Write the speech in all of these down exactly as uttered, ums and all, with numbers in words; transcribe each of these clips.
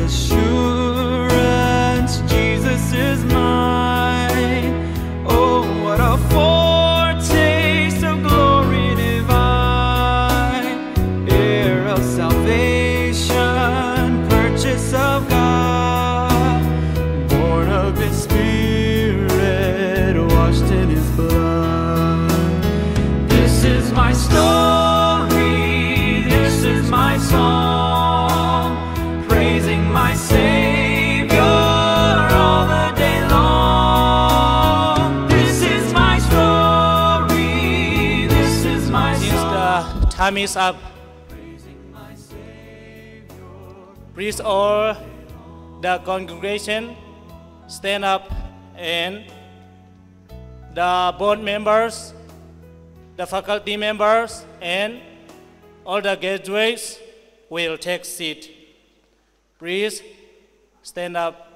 Assurance, Jesus is mine. Oh, what a foretaste of glory divine, heir of salvation, purchase of God, born of His Spirit, washed in His blood. This is my story, this is my song, praising my Savior all the day long. This is my story, this is my song. Since the time is up, please, all the congregation, stand up, and the board members, the faculty members, and all the graduates will take seat. Please stand up.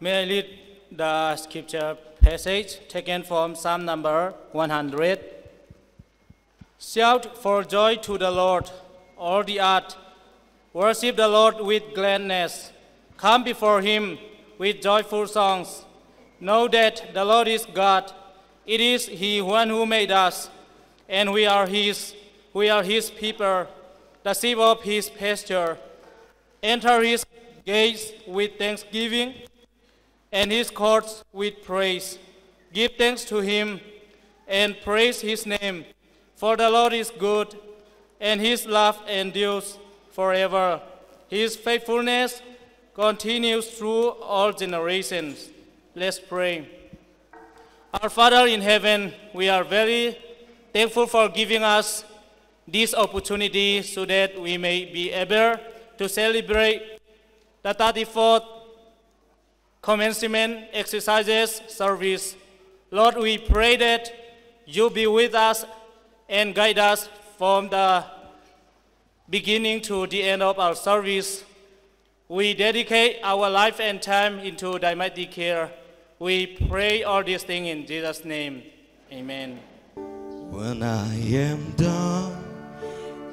May I read the scripture passage taken from Psalm number one hundred. Shout for joy to the Lord, all the earth. Worship the Lord with gladness. Come before Him with joyful songs. Know that the Lord is God. It is He one who made us, and we are His. We are His people, the sheep of His pasture. Enter His gates with thanksgiving and His courts with praise. Give thanks to Him and praise His name, for the Lord is good, and His love endures forever. His faithfulness continues through all generations. Let's pray. Our Father in heaven, we are very thankful for giving us this opportunity so that we may be able to celebrate the thirty-fourth commencement exercises service. Lord, we pray that you be with us and guide us from the beginning to the end of our service. We dedicate our life and time into thy mighty care. We pray all these things in Jesus' name. Amen. When I am down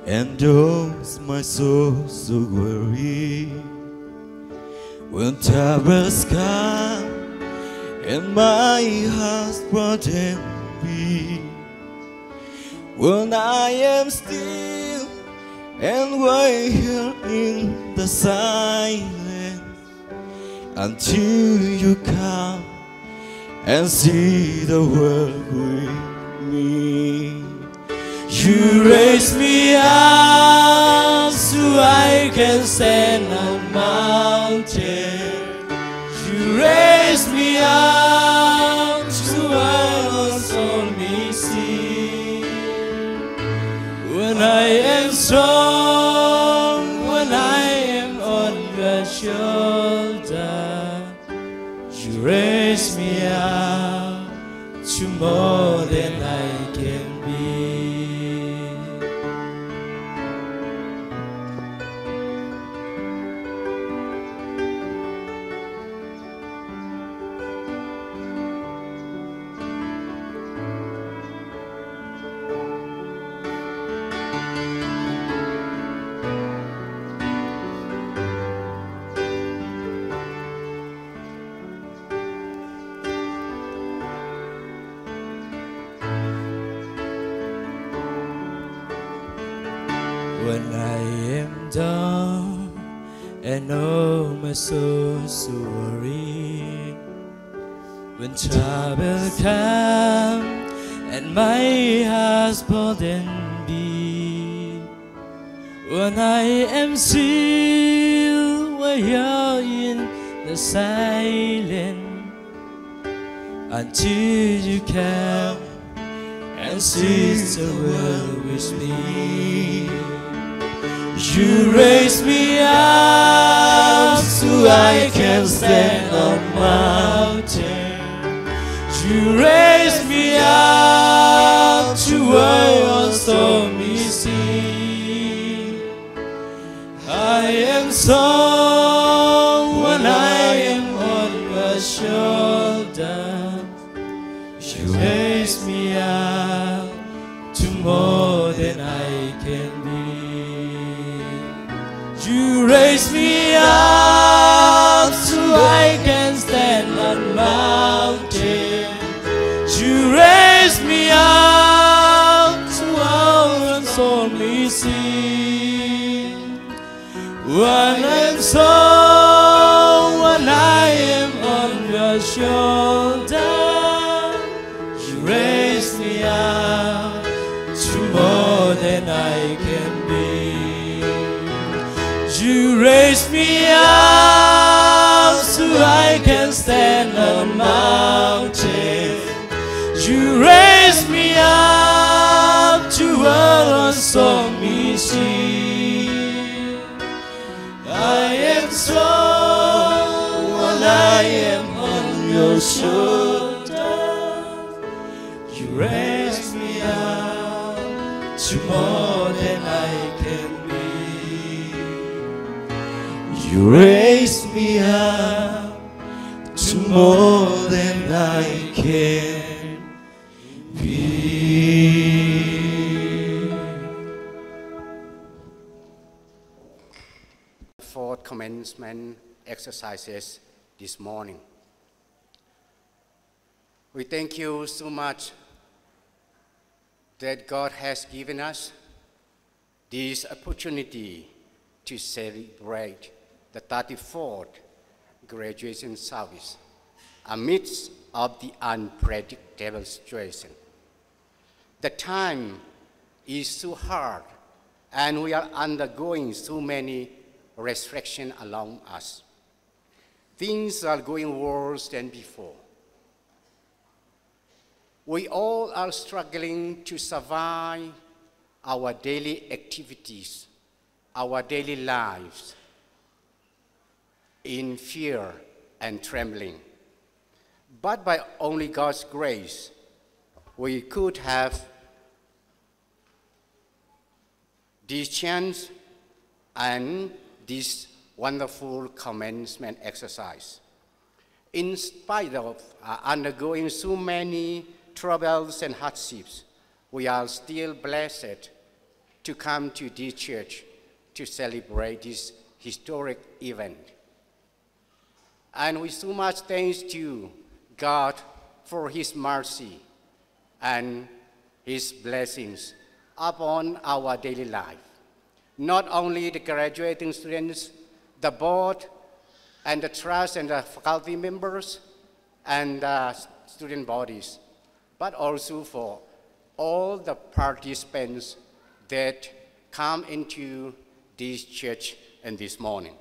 and those my soul so weary, when troubles come and my heart burden be, when I am still and wait here in the silence until you come and see the world with me. You raise me up so I can stand on mountain. You raise me up so I won't only see. When I am strong, when I am on your shoulder, you raise me up to more than I can be. When I am down I know my soul's so worried. When trouble comes and my heart's burdened be, when I am still, while you're in the silence, until you come and sit the world with me. You raise me up so I can stand on mountain. You raise me up to walk on stormy sea. I am strong when I am on your shoulder. You raise me up to more than I can be. You raise me up so I can stand on mountain. You raise me up to walk on stormy sea. When I'm so, when I am on your shoulder, you raise me up to more than I can be. You raise me up so I can stand on mountain. You raise me up to walk on stormy sea. I am strong when I am on your shoulder. You raise me up to more than I can be. You raise me up to more than I can be. Fourth commencement exercises this morning. We thank you so much that God has given us this opportunity to celebrate the thirty-fourth graduation service amidst of the unpredictable situation. The time is so hard, and we are undergoing so many restrictions around us. Things are going worse than before. We all are struggling to survive our daily activities, our daily lives, in fear and trembling. But by only God's grace, we could have this chance and this wonderful commencement exercise. In spite of, uh, undergoing so many troubles and hardships, we are still blessed to come to this church to celebrate this historic event. And we so much thanks to God for His mercy and His blessings upon our daily life. Not only the graduating students, the board, and the trust and the faculty members, and the student bodies, but also for all the participants that come into this church in this morning.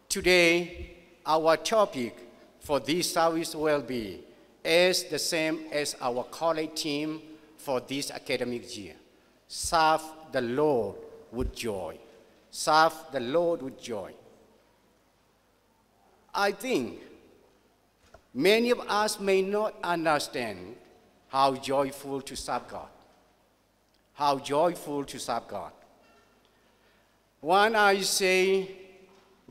Today, our topic for this service will be, is the same as our college theme for this academic year. Serve the Lord with joy. Serve the Lord with joy. I think many of us may not understand how joyful to serve God. How joyful to serve God. When I say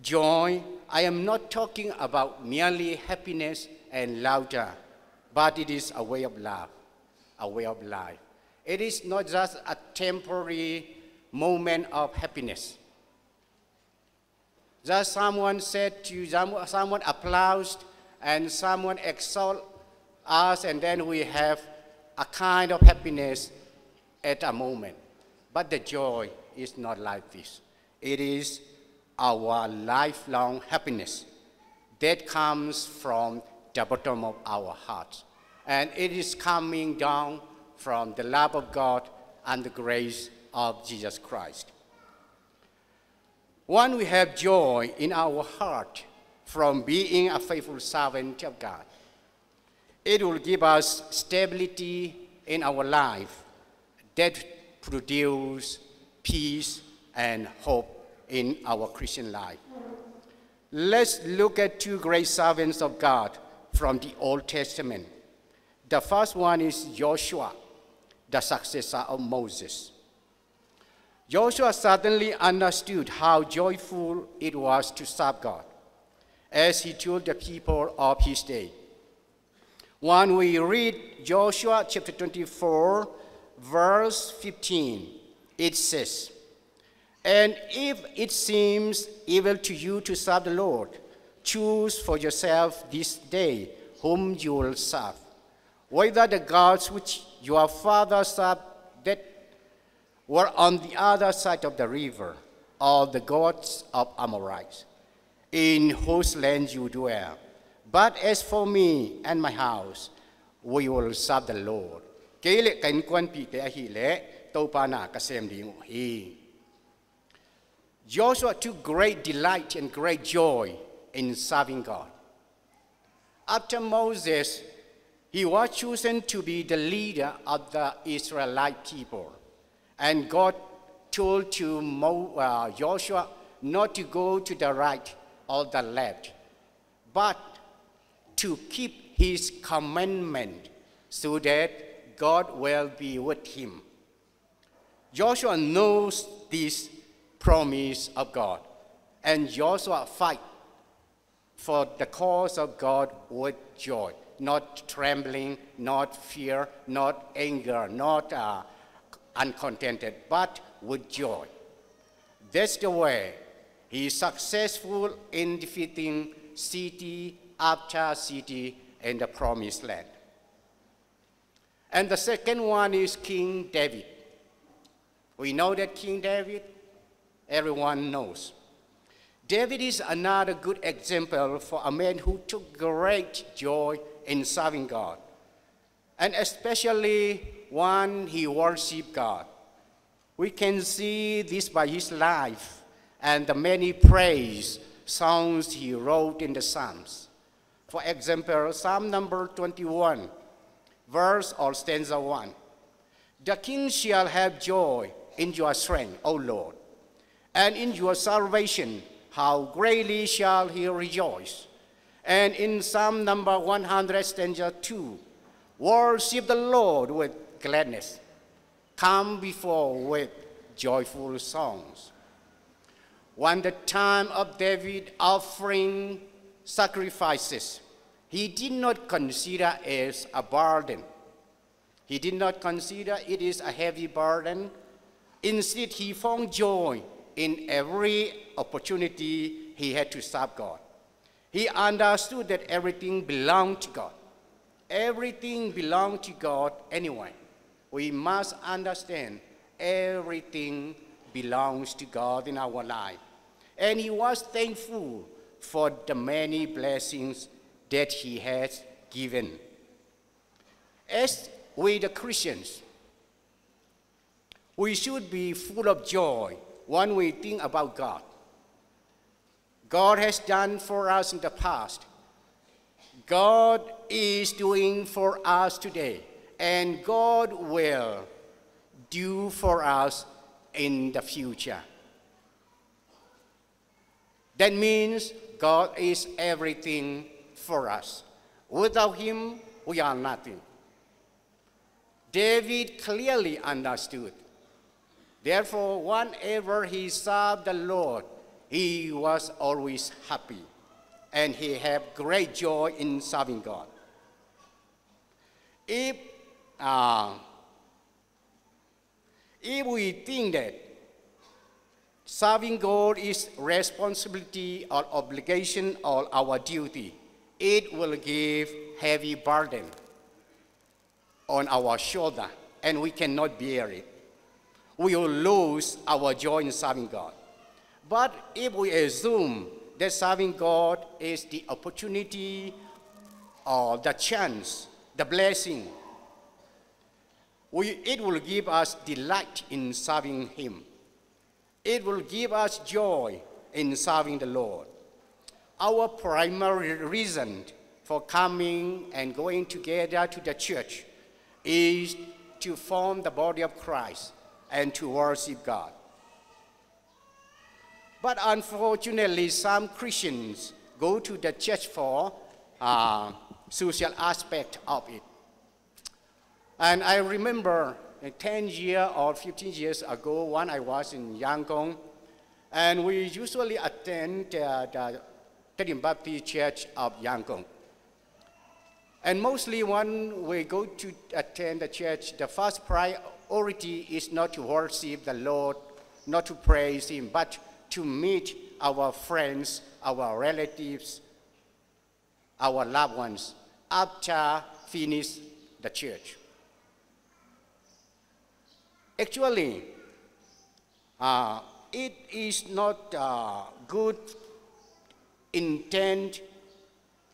joy, I am not talking about merely happiness and laughter, but it is a way of love, a way of life. It is not just a temporary moment of happiness. Just someone said to you, some-, someone applauds and someone exalts us, and then we have a kind of happiness at a moment. But the joy is not like this. It is our lifelong happiness that comes from the bottom of our hearts. And it is coming down from the love of God and the grace of Jesus Christ. When we have joy in our heart from being a faithful servant of God, it will give us stability in our life that produce peace and hope in our Christian life. Let's look at two great servants of God from the Old Testament. The first one is Joshua, the successor of Moses. Joshua certainly understood how joyful it was to serve God, as he told the people of his day. When we read Joshua chapter twenty-four, verse fifteen, it says, "And if it seems evil to you to serve the Lord, choose for yourself this day whom you will serve, whether the gods which your fathers served that were on the other side of the river, or the gods of Amorites, in whose land you dwell. But as for me and my house, we will serve the Lord." Kei le ka innkuanpihte ahih leh Topa na ka sem ding uh hi. Joshua took great delight and great joy in serving God. After Moses, he was chosen to be the leader of the Israelite people. And God told to Mo, uh, Joshua not to go to the right or the left, but to keep his commandment so that God will be with him. Joshua knows this promise of God, and Joshua fight for the cause of God with joy, not trembling, not fear, not anger, not, uh, uncontented, but with joy. That's the way he is successful in defeating city after city in the promised land. And the second one is King David. We know that King David, everyone knows. David is another good example for a man who took great joy in serving God, and especially when he worshiped God. We can see this by his life and the many praise songs he wrote in the Psalms. For example, Psalm number twenty-one, verse or stanza one. "The king shall have joy in your strength, O Lord, and in your salvation, how greatly shall he rejoice." And in Psalm number one hundred, stanza two, "Worship the Lord with gladness. Come before with joyful songs." When the time of David offering sacrifices, he did not consider it a burden. He did not consider it is a heavy burden. Instead, he found joy in every opportunity he had to serve God. He understood that everything belonged to God. Everything belonged to God anyway. We must understand everything belongs to God in our life. And he was thankful for the many blessings that he has given. As we, the Christians, we should be full of joy when we think about God. God has done for us in the past. God is doing for us today. And God will do for us in the future. That means God is everything for us. Without him, we are nothing. David clearly understood. Therefore, whenever he served the Lord, he was always happy, and he had great joy in serving God. If, uh, if we think that serving God is responsibility or obligation or our duty, it will give heavy burden on our shoulder, and we cannot bear it. We will lose our joy in serving God. But if we assume that serving God is the opportunity or the chance, the blessing, we, it will give us delight in serving Him. It will give us joy in serving the Lord. Our primary reason for coming and going together to the church is to form the body of Christ and to worship God. But unfortunately, some Christians go to the church for uh, social aspect of it. And I remember uh, ten years or fifteen years ago when I was in Yangon, and we usually attend uh, the Tedim Baptist Church of Yangon. And mostly when we go to attend the church, the first priority is not to worship the Lord, not to praise Him, but to meet our friends, our relatives, our loved ones after finish the church. Actually, uh, it is not a good intent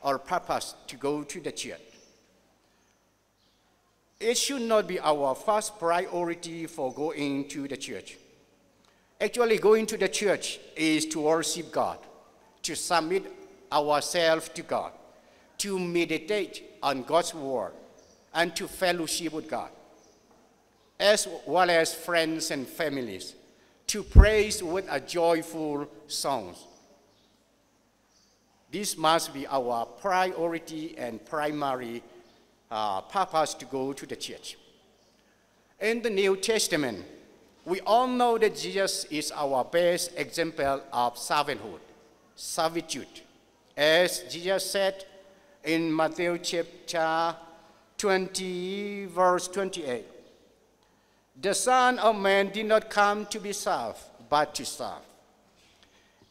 or purpose to go to the church. It should not be our first priority for going to the church. Actually, going to the church is to worship God, to submit ourselves to God, to meditate on God's word, and to fellowship with God, as well as friends and families, to praise with a joyful songs. This must be our priority and primary uh, purpose to go to the church. In the New Testament, we all know that Jesus is our best example of servanthood, servitude. As Jesus said in Matthew chapter twenty, verse twenty-eight, "The Son of Man did not come to be served, but to serve."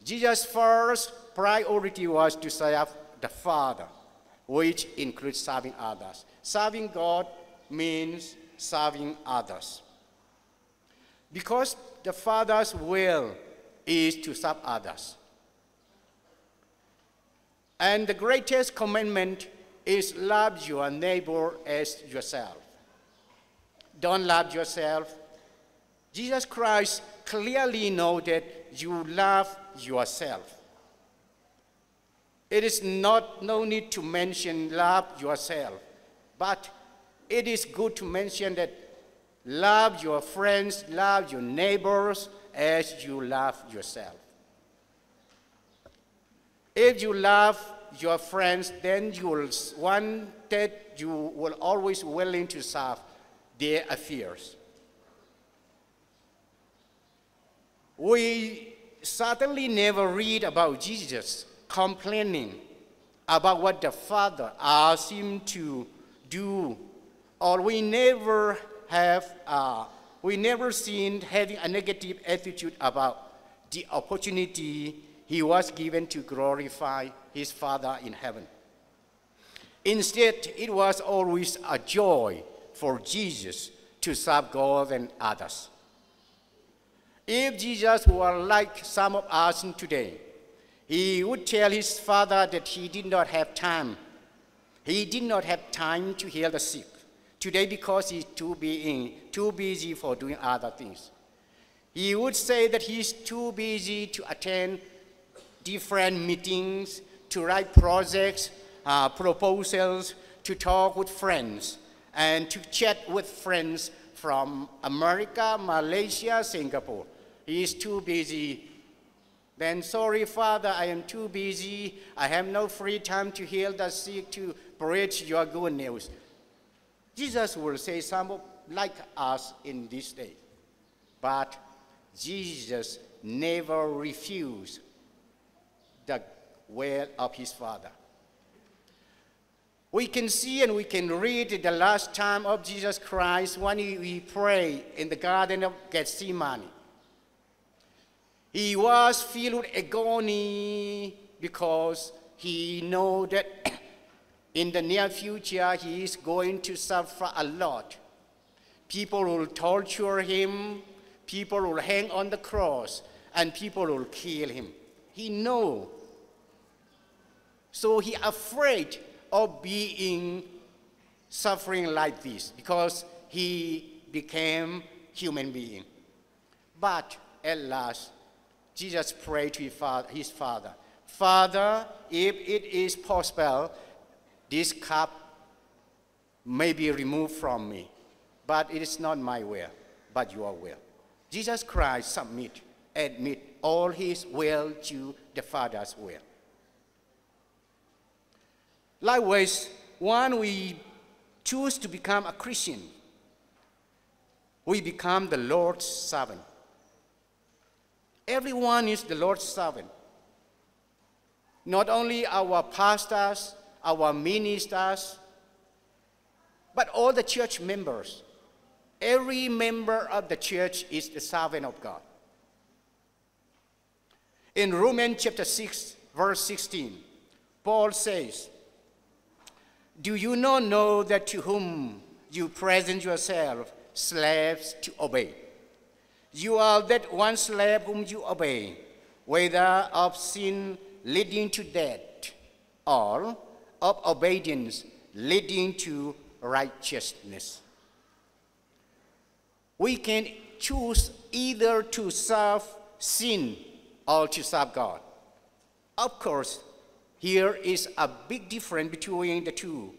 Jesus' first priority was to serve the Father, which includes serving others. Serving God means serving others. Because the Father's will is to serve others. And the greatest commandment is love your neighbor as yourself. Don't love yourself. Jesus Christ clearly know that you love yourself. It is not no need to mention love yourself, but it is good to mention that love your friends, love your neighbors as you love yourself. If you love your friends, then you will s- want that you will always willing to serve their affairs. We certainly never read about Jesus complaining about what the Father asked him to do, or we never have, uh, we never seen having a negative attitude about the opportunity he was given to glorify his Father in heaven. Instead, it was always a joy for Jesus to serve God and others. If Jesus were like some of us today, he would tell his Father that he did not have time. He did not have time to heal the sick today because he's too being too busy for doing other things. He would say that he's too busy to attend different meetings, to write projects, uh, proposals, to talk with friends, and to chat with friends from America, Malaysia, Singapore. He is too busy. Then, "Sorry, Father, I am too busy. I have no free time to heal the sick, to preach your good news." Jesus will say some of, like us in this day. But Jesus never refused the will of his Father. We can see and we can read the last time of Jesus Christ when he, he prayed in the Garden of Gethsemane. He was filled with agony because he know that in the near future he is going to suffer a lot. People will torture him. People will hang on the cross. and people will kill him. He know. So he afraid of being suffering like this because he became human being. But at last, Jesus prayed to his fa-, his Father, "Father, if it is possible, this cup may be removed from me, but it is not my will, but your will." Jesus Christ submit, admit all his will to the Father's will. Likewise, when we choose to become a Christian, we become the Lord's servant. Everyone is the Lord's servant. Not only our pastors, our ministers, but all the church members. Every member of the church is the servant of God. In Romans chapter six, verse sixteen, Paul says, "Do you not know that to whom you present yourself slaves to obey? You are that one slave whom you obey, whether of sin leading to death, or of obedience leading to righteousness." We can choose either to serve sin or to serve God. Of course, here is a big difference between the two.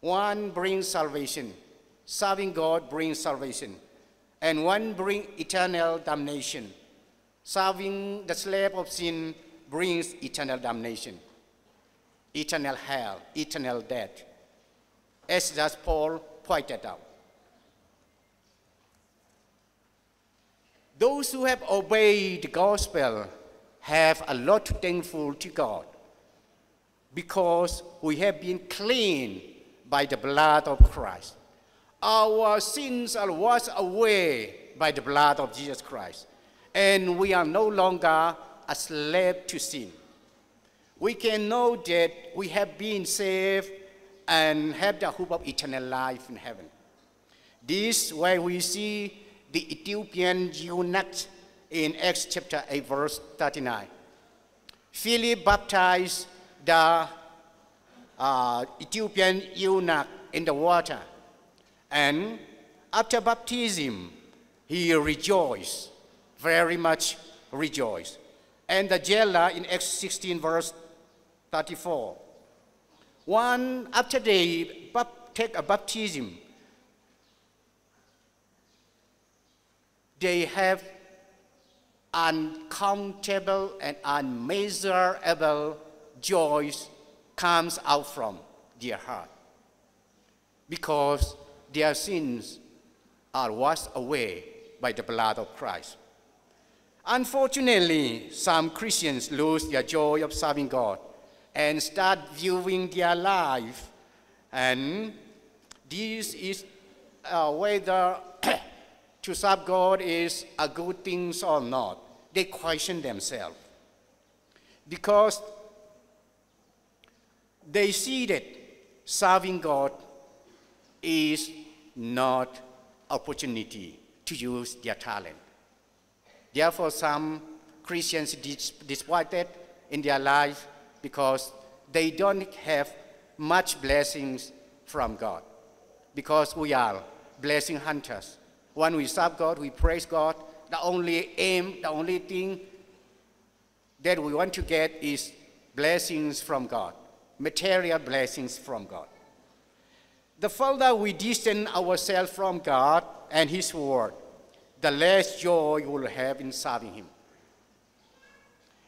One brings salvation, serving God brings salvation, and one brings eternal damnation. Serving the slave of sin brings eternal damnation, eternal hell, eternal death, as just Paul pointed out. Those who have obeyed the gospel have a lot to thankful to God, because we have been cleaned by the blood of Christ. Our sins are washed away by the blood of Jesus Christ, and we are no longer a slave to sin. We can know that we have been saved and have the hope of eternal life in heaven. This way we see the Ethiopian eunuch in Acts chapter eight, verse thirty-nine. Philip baptized the, uh, Ethiopian eunuch in the water, and after baptism, he rejoiced, very much rejoiced. And the jailer in Acts sixteen, verse thirty-four. One, after they bap-, take a baptism, they have uncountable and unmeasurable joys comes out from their heart, because their sins are washed away by the blood of Christ. Unfortunately, some Christians lose their joy of serving God and start viewing their life, and this is, uh, whether to serve God is a good thing or not. They question themselves because they see that serving God is not opportunity to use their talent. Therefore, some Christians dis-, disappointed in their life because they don't have much blessings from God. Because we are blessing hunters. When we serve God, we praise God. The only aim, the only thing that we want to get is blessings from God, material blessings from God. The further we distance ourselves from God and His Word, the less joy we'll have in serving Him.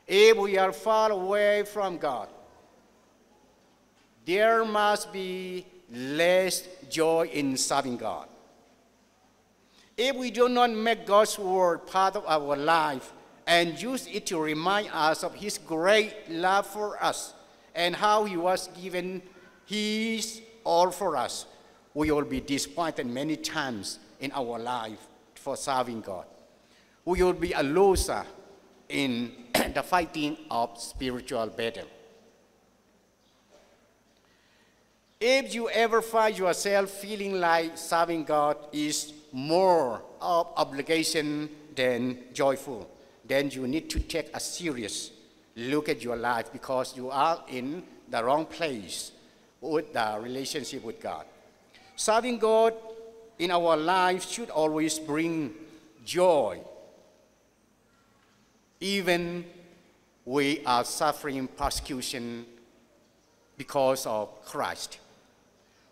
If we are far away from God, there must be less joy in serving God. If we do not make God's word part of our life and use it to remind us of His great love for us and how He was given His all for us, we will be disappointed many times in our life for serving God. We will be a loser in the fighting of spiritual battle. If you ever find yourself feeling like serving God is more of obligation than joyful, then you need to take a serious look at your life, because you are in the wrong place with the relationship with God. Serving God in our life should always bring joy, even we are suffering persecution because of Christ.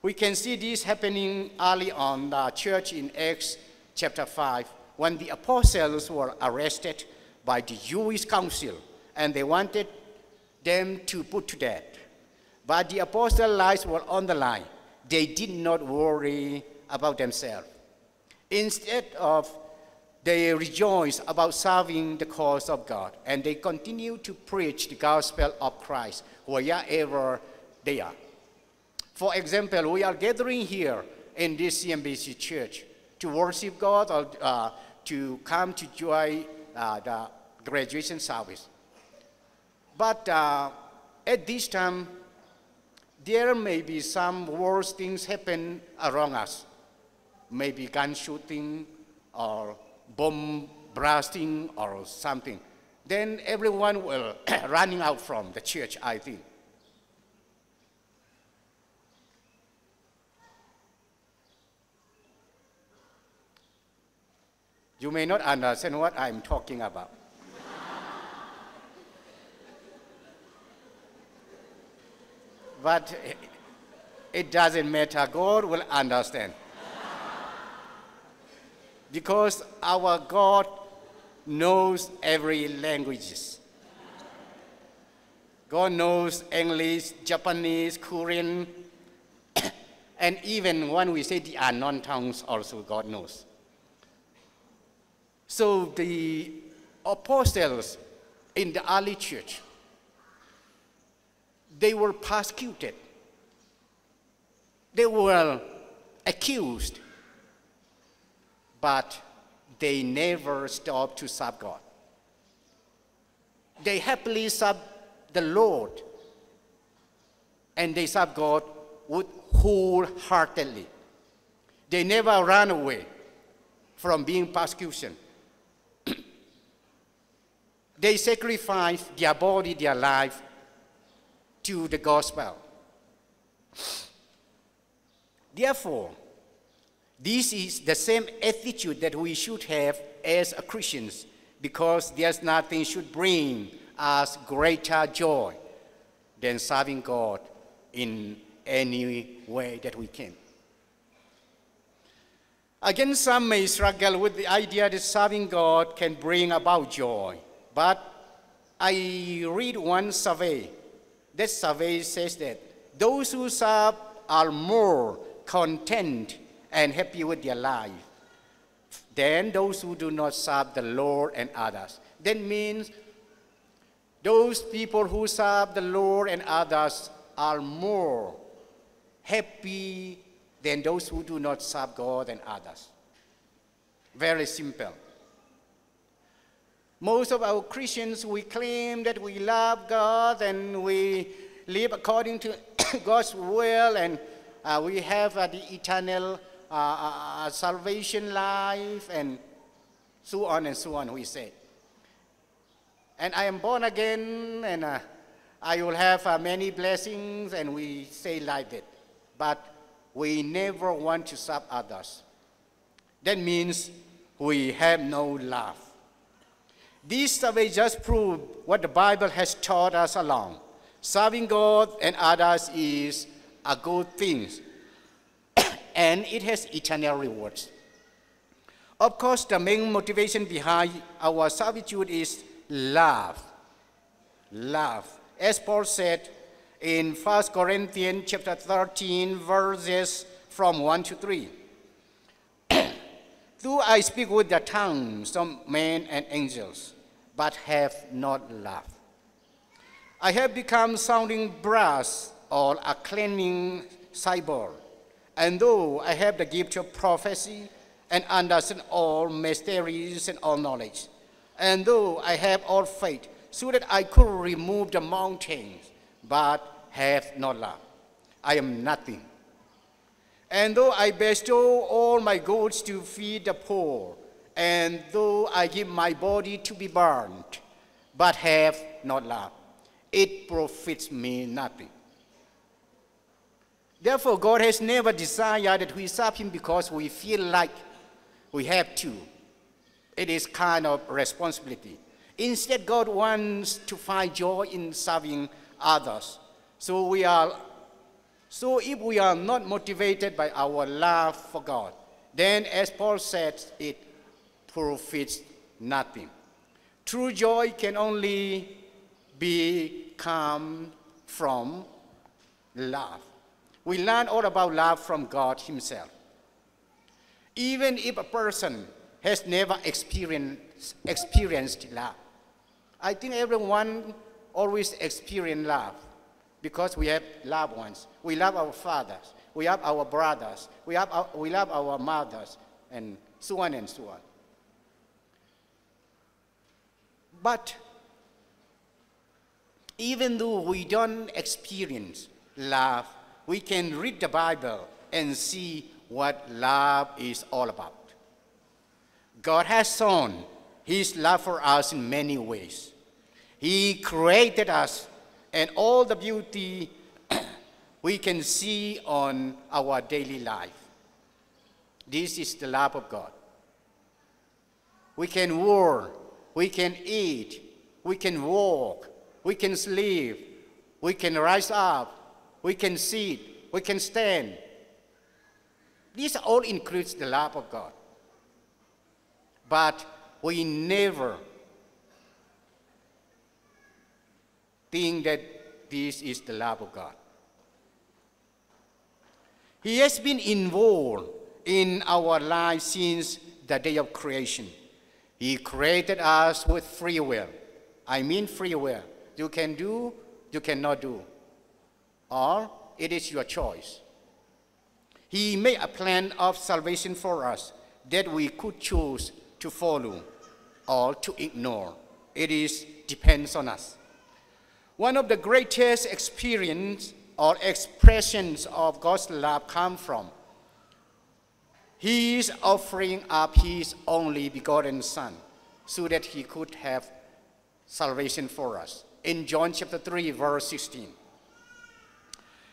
We can see this happening early on the church in Acts chapter five, when the apostles were arrested by the Jewish council and they wanted them to put to death. But the apostles' lives were on the line. They did not worry about themselves. Instead of, they rejoice about serving the cause of God, and they continue to preach the gospel of Christ wherever they are. For example, we are gathering here in this C M B C church to worship God or, uh, to come to join, uh, the graduation service. But, uh, at this time, there may be some worse things happen around us. Maybe gun shooting or bomb blasting or something. Then everyone will running out from the church, I think. You may not understand what I'm talking about. But it doesn't matter. God will understand. Because our God knows every languages. God knows English, Japanese, Korean, and even when we say the unknown tongues also, God knows. So the apostles in the early church, they were persecuted. They were accused, but they never stopped to serve God. They happily serve the Lord, and they serve God with wholeheartedly. They never run away from being persecution. They sacrifice their body, their life to the gospel. Therefore, this is the same attitude that we should have as a Christians, because there's nothing should bring us greater joy than serving God in any way that we can. Again, some may struggle with the idea that serving God can bring about joy. But I read one survey. That survey says that those who serve are more content and happy with their life than those who do not serve the Lord and others. That means those people who serve the Lord and others are more happy than those who do not serve God and others. Very simple. Most of our Christians, we claim that we love God and we live according to God's will, and, uh, we have, uh, the eternal, uh, uh, uh, salvation life, and so on and so on, we say. And I am born again, and, uh, I will have, uh, many blessings, and we say like that. But we never want to serve others. That means we have no love. This survey just proved what the Bible has taught us along. Serving God and others is a good thing, and it has eternal rewards. Of course, the main motivation behind our servitude is love. Love. As Paul said in First Corinthians chapter thirteen, verses from one to three, "Though I speak with the tongues of men and angels, but have not love, I have become sounding brass or a clanging cymbal. And though I have the gift of prophecy and understand all mysteries and all knowledge, and though I have all faith so that I could remove the mountains, but have not love, I am nothing. And though I bestow all my goods to feed the poor, And though I give my body to be burned, but have not love, it profits me nothing. Therefore, God has never desired that we serve Him because we feel like we have to. It is kind of responsibility. Instead, God wants to find joy in serving others. So we are, so if we are not motivated by our love for God, then, as Paul said, it profits nothing. True joy can only be come from love. We learn all about love from God Himself. Even if a person has never experienced, experienced love, I think everyone always experience love because we have loved ones. We love our fathers. We have our brothers. We, have our, we love our mothers, and so on and so on. But even though we don't experience love, we can read the Bible and see what love is all about. God has shown His love for us in many ways. He created us and all the beauty we can see on our daily life. This is the love of God. We can work, we can eat, we can walk, we can sleep, we can rise up, we can sit, we can stand. This all includes the love of God. But we never think that this is the love of God. He has been involved in our lives since the day of creation. He created us with free will. I mean free will. You can do, you cannot do. Or it is your choice. He made a plan of salvation for us that we could choose to follow or to ignore. It is depends on us. One of the greatest experience or expressions of God's love come from His offering up His only begotten Son so that He could have salvation for us. In John chapter three, verse sixteen.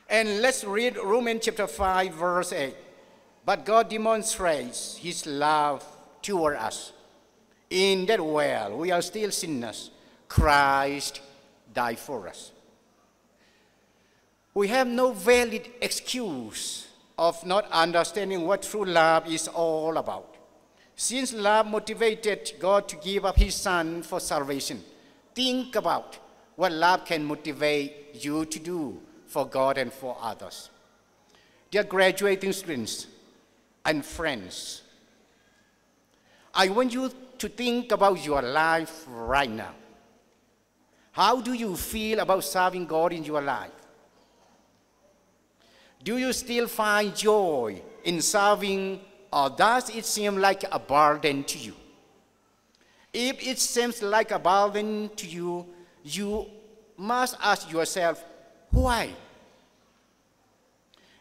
And let's read Romans chapter five, verse eight. But God demonstrates His love toward us in that while we are still sinners, Christ died for us. We have no valid excuse of not understanding what true love is all about. Since love motivated God to give up His Son for salvation, think about what love can motivate you to do for God and for others. Dear graduating students and friends, I want you to think about your life right now. How do you feel about serving God in your life? Do you still find joy in serving, or does it seem like a burden to you? If it seems like a burden to you, you must ask yourself, why?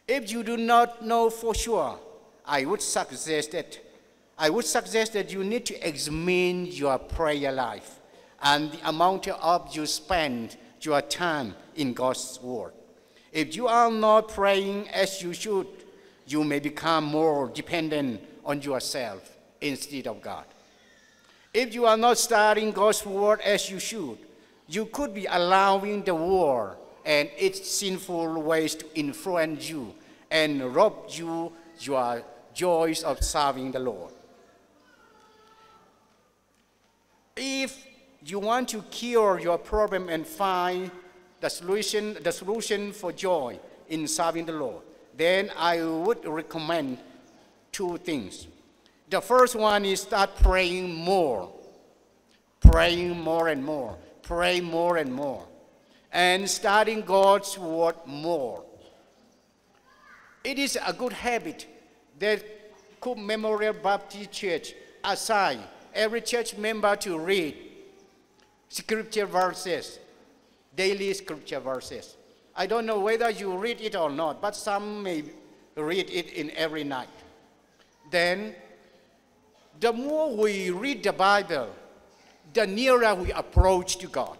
If you do not know for sure, I would suggest that I would suggest that you need to examine your prayer life and the amount of you spend your time in God's Word. If you are not praying as you should, you may become more dependent on yourself instead of God. If you are not studying God's Word as you should, you could be allowing the world and its sinful ways to influence you and rob you your joys of serving the Lord. If you want to cure your problem and find the solution, the solution for joy in serving the Lord, then I would recommend two things. The first one is start praying more, praying more and more, praying more and more, and studying God's Word more. It is a good habit that Cook Memorial Baptist Church assign every church member to read scripture verses, daily scripture verses. I don't know whether you read it or not, but some may read it in every night. Then The more we read the Bible, the nearer we approach to God.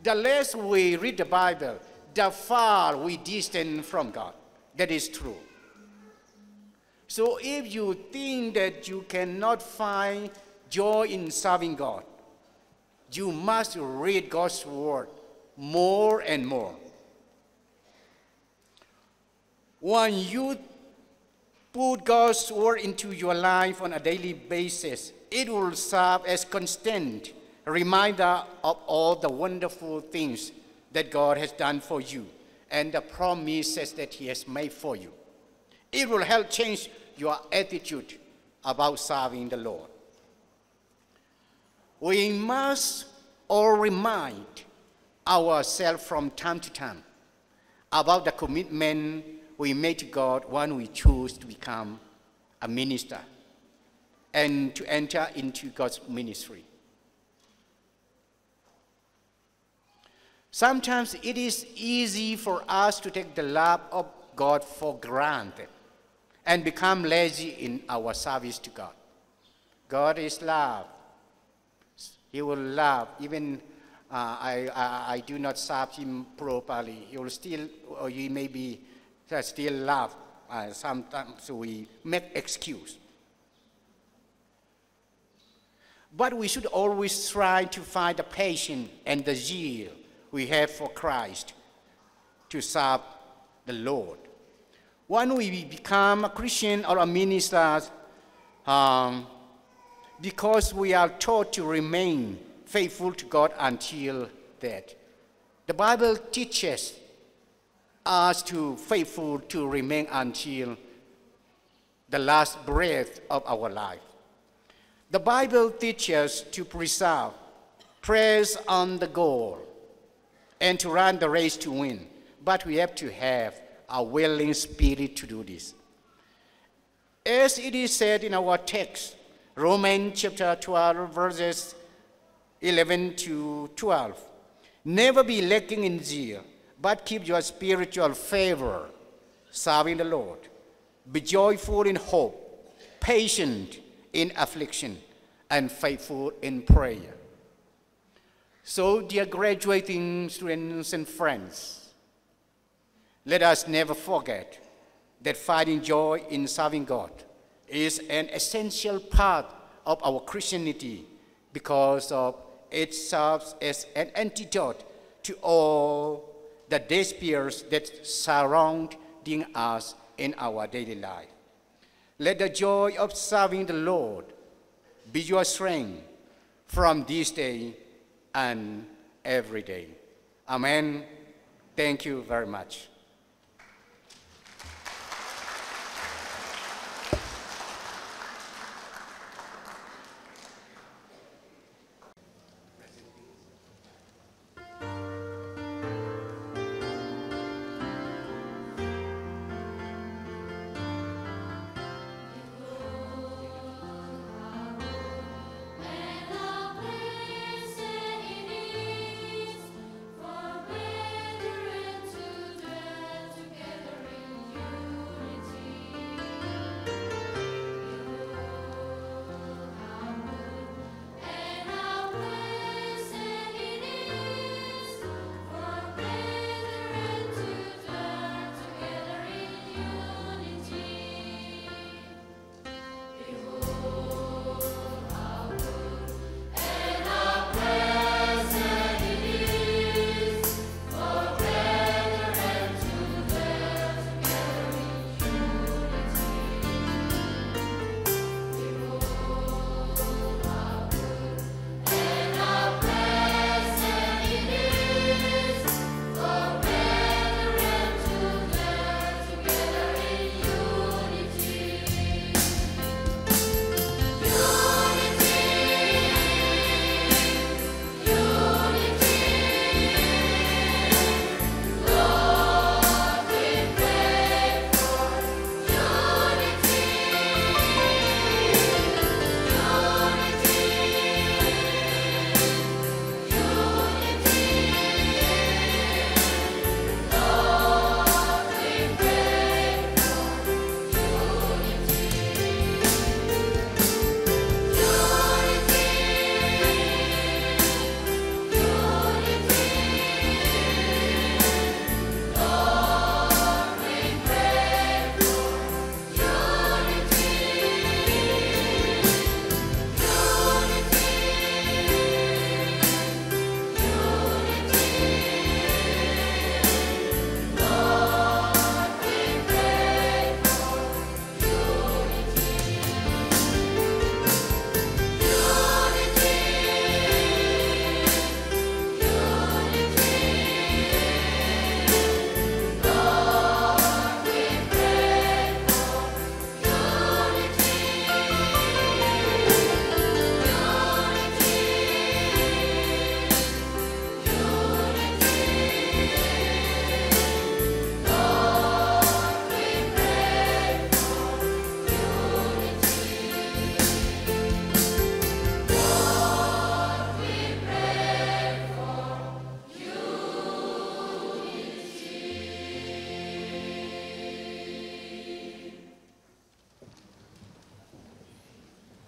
The less we read the Bible, the far we distance from God. That is true. So if you think that you cannot find joy in serving God, you must read God's word more and more. When you put God's word into your life on a daily basis, it will serve as constant reminder of all the wonderful things that God has done for you and the promises that He has made for you. It will help change your attitude about serving the Lord. We must all remind ourselves from time to time about the commitment we make to God when we choose to become a minister and to enter into God's ministry. Sometimes it is easy for us to take the love of God for granted and become lazy in our service to God. God is love. He will love. Even uh, I, I, I do not serve Him properly. He will still, or He may be uh, still love. Uh, sometimes we make excuse. But we should always try to find the passion and the zeal we have for Christ to serve the Lord. When we become a Christian or a minister, um, because we are taught to remain faithful to God until death. The Bible teaches us to faithful to remain until the last breath of our life. The Bible teaches to preserve, press on the goal, and to run the race to win. But we have to have a willing spirit to do this. As it is said in our text, Romans chapter twelve, verses eleven to twelve. Never be lacking in zeal, but keep your spiritual fervor, serving the Lord. Be joyful in hope, patient in affliction, and faithful in prayer. So, dear graduating students and friends, let us never forget that finding joy in serving God is an essential part of our Christianity because of it serves as an antidote to all the despairs that surrounding us in our daily life. Let the joy of serving the Lord be your strength from this day and every day. Amen. Thank you very much.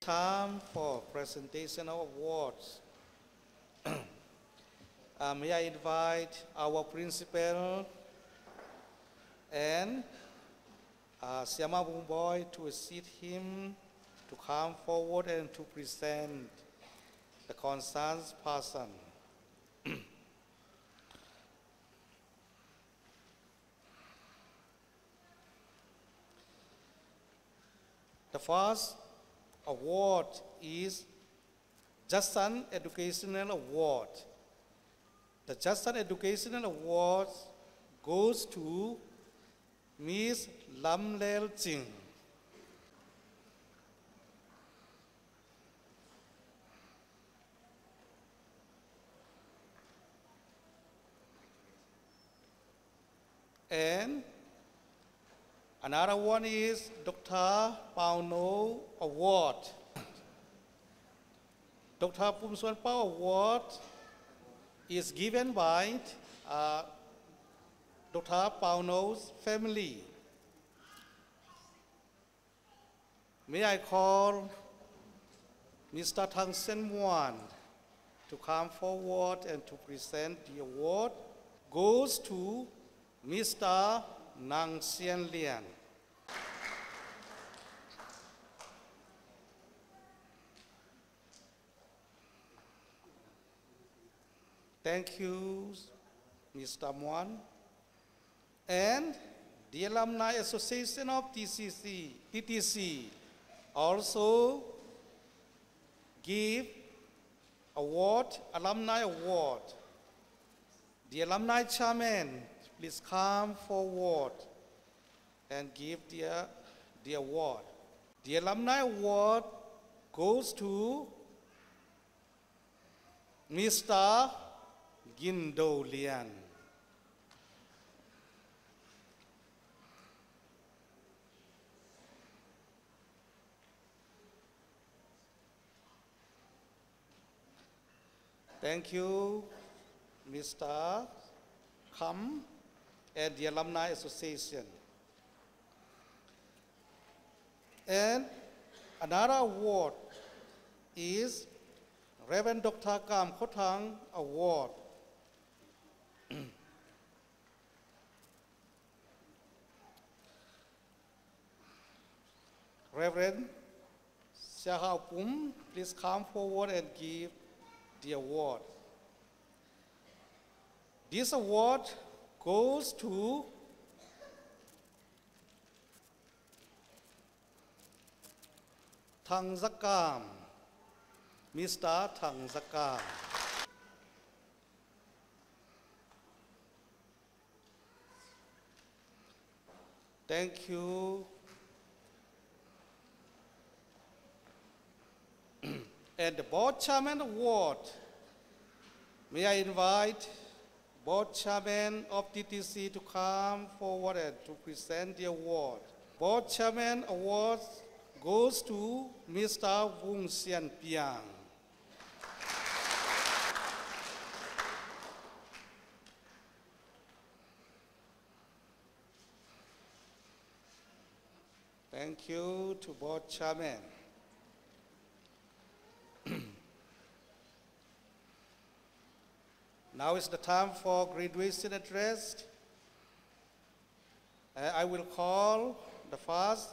Time for presentation of awards. Uh, may I invite our principal and, uh, Siama Bung Boy to assist him to come forward and to present the concerned person. The first award is Judson Educational Award. The Judson Educational Award goes to Miss Lam Lel Ching. And another one is Doctor Pau No Award. Doctor Pum Suan Pau Award is given by, uh, Doctor Pau No's family. May I call Mister Thang Sen Muan to come forward and to present the award? Goes to Mister Nang Sian Lian. Thank you, Mister Muan. And the Alumni Association of T C C, T T C also give award, alumni award. The alumni chairman, please come forward and give the, the award. The alumni award goes to Mister Gin Do Lian. Thank you, Mister Kam and the Alumni Association. And another award is Reverend Doctor Kam Kho Thang Award. Reverend Sia Hau Pum, please come forward and give the award. This award goes to Thang Za Kam, Mister Thang Za Kam. Thank you. And the Board Chairman Award. May I invite Board Chairman of T T C to come forward and to present the award. Board Chairman Award goes to Mister Vung Sian Piang. Thank you to Board Chairman. Now is the time for graduation address. Uh, I will call the first,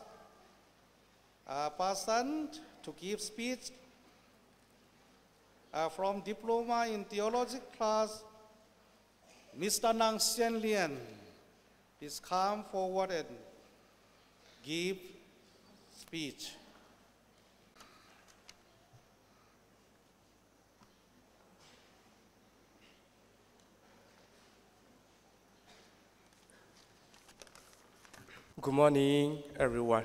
uh, person to give speech, uh, from Diploma in Theology class, Mister Nang Sian Lian. Please come forward and give speech. Good morning, everyone.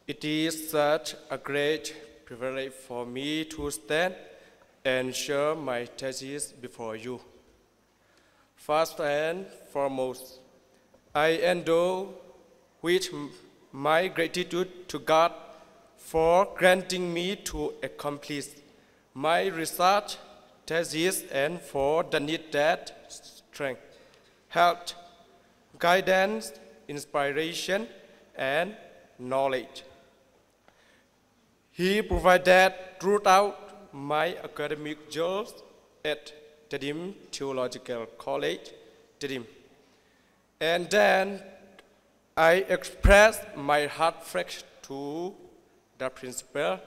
It is such a great privilege for me to stand and share my thesis before you. First and foremost, I endow with m-, my gratitude to God for granting me to accomplish my research thesis and for the need that strength, help, guidance, inspiration, and knowledge he provided throughout my academic years at Tedim Theological College, Tedim. And then I expressed my heartfelt to the principal,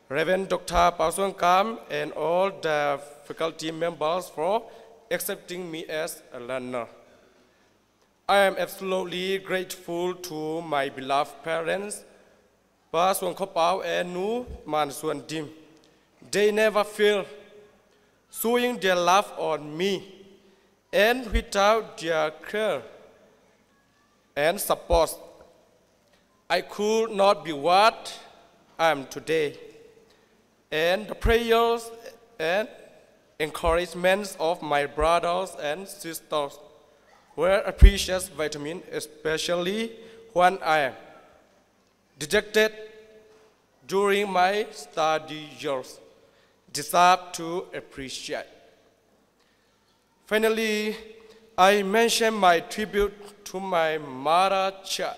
Reverend Doctor Pau Suan Kam, and all the faculty members for accepting me as a learner. I am absolutely grateful to my beloved parents, Pa Suan Kho Pau and Nu Man Suan Dim. They never fail, showing their love on me, and without their care and support, I could not be what I am today. And the prayers and encouragements of my brothers and sisters were a precious vitamin, especially when I am dejected during my study years. Deserve to appreciate. Finally, I mention my tribute to my mother church,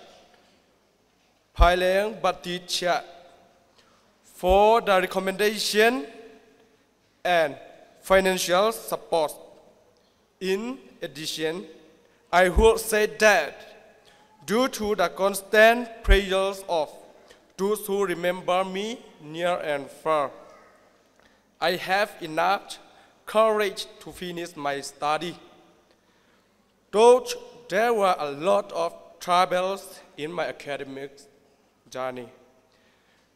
Phaileng Baptist Church, for the recommendation and financial support. In addition, I would say that due to the constant prayers of those who remember me near and far, I have enough courage to finish my study. Though there were a lot of troubles in my academic journey,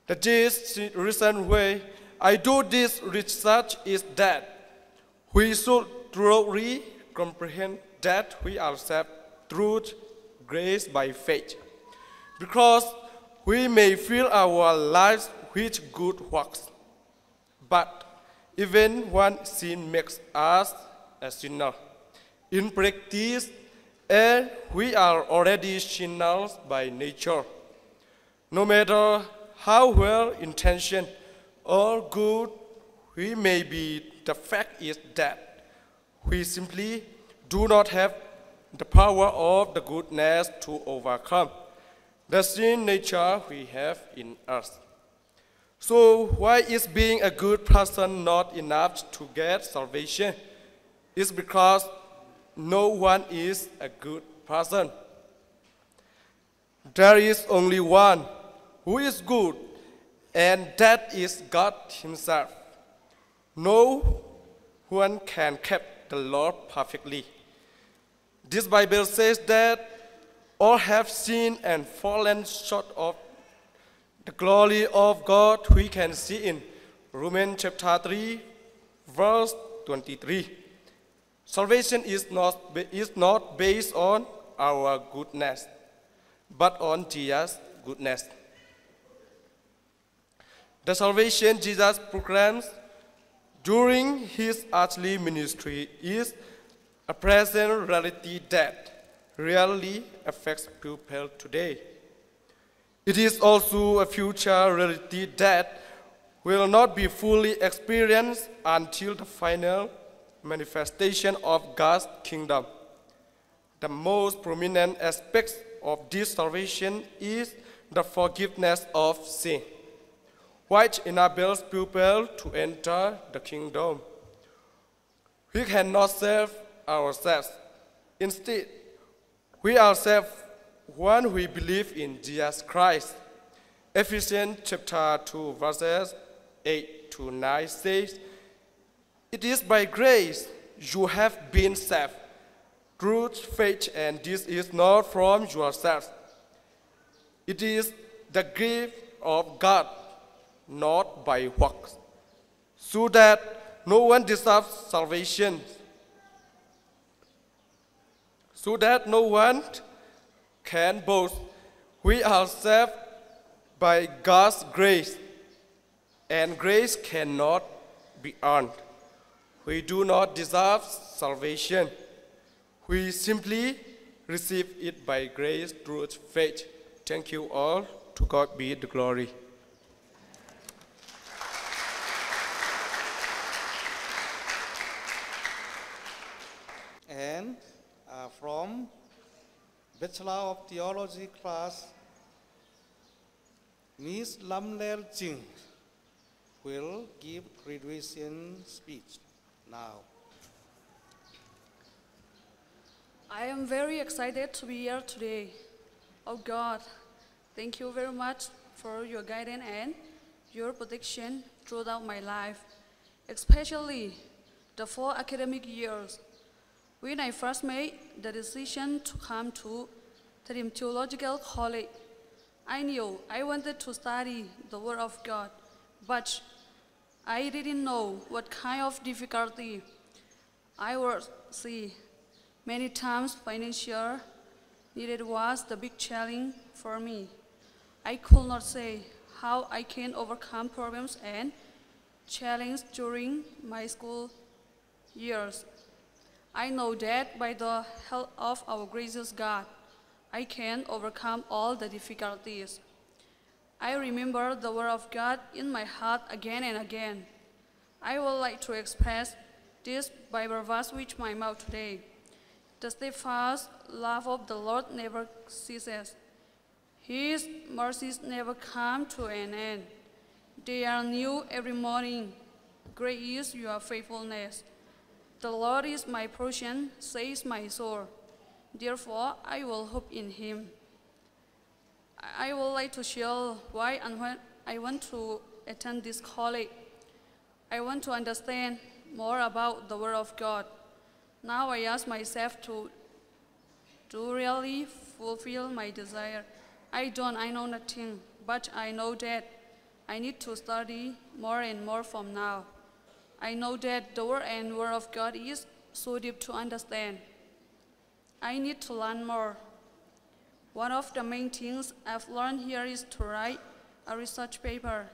the this reason why I do this research is that we should truly comprehend that we are saved through grace by faith, because we may fill our lives with good works. But even one sin makes us a sinner. In practice, and we are already sinners by nature. No matter how well intentioned or good we may be, the fact is that we simply do not have the power of the goodness to overcome the sin nature we have in us. So why is being a good person not enough to get salvation? It's because no one is a good person. There is only one who is good, and that is God Himself. No one can keep the law perfectly. This Bible says that all have sinned and fallen short of the glory of God, we can see in Romans chapter three, verse twenty-three. Salvation is not, is not based on our goodness, but on Jesus' goodness. The salvation Jesus proclaims during His earthly ministry is a present reality that rarely affects people today. It is also a future reality that will not be fully experienced until the final manifestation of God's kingdom. The most prominent aspect of this salvation is the forgiveness of sin, which enables people to enter the kingdom. We cannot save ourselves. Instead, we are saved when we believe in Jesus Christ. Ephesians chapter two, verses eight to nine says, "It is by grace you have been saved through faith, and this is not from yourselves. It is the gift of God, not by works, so that no one deserves salvation, so that no one can boast." We are saved by God's grace, and grace cannot be earned. We do not deserve salvation. We simply receive it by grace through faith. Thank you all. To God be the glory. And, uh, from Bachelor of Theology class, Miss Lam Lel Ching will give graduation speech now. I am very excited to be here today. Oh God, thank you very much for your guidance and your protection throughout my life, especially the four academic years. When I first made the decision to come to Tedim Theological College, I knew I wanted to study the Word of God, but I didn't know what kind of difficulty I would see. Many times, financial need was the big challenge for me. I could not say how I can overcome problems and challenges during my school years. I know that by the help of our gracious God, I can overcome all the difficulties. I remember the word of God in my heart again and again. I would like to express this Bible verse with my mouth today. The steadfast love of the Lord never ceases. His mercies never come to an end. They are new every morning. Great is your faithfulness. The Lord is my portion, says my soul. Therefore, I will hope in him. I would like to share why and when I want to attend this college. I want to understand more about the Word of God. Now I ask myself to, to really fulfill my desire. I don't, I know nothing, but I know that I need to study more and more from now. I know that the Word and Word of God is so deep to understand. I need to learn more. One of the main things I've learned here is to write a research paper.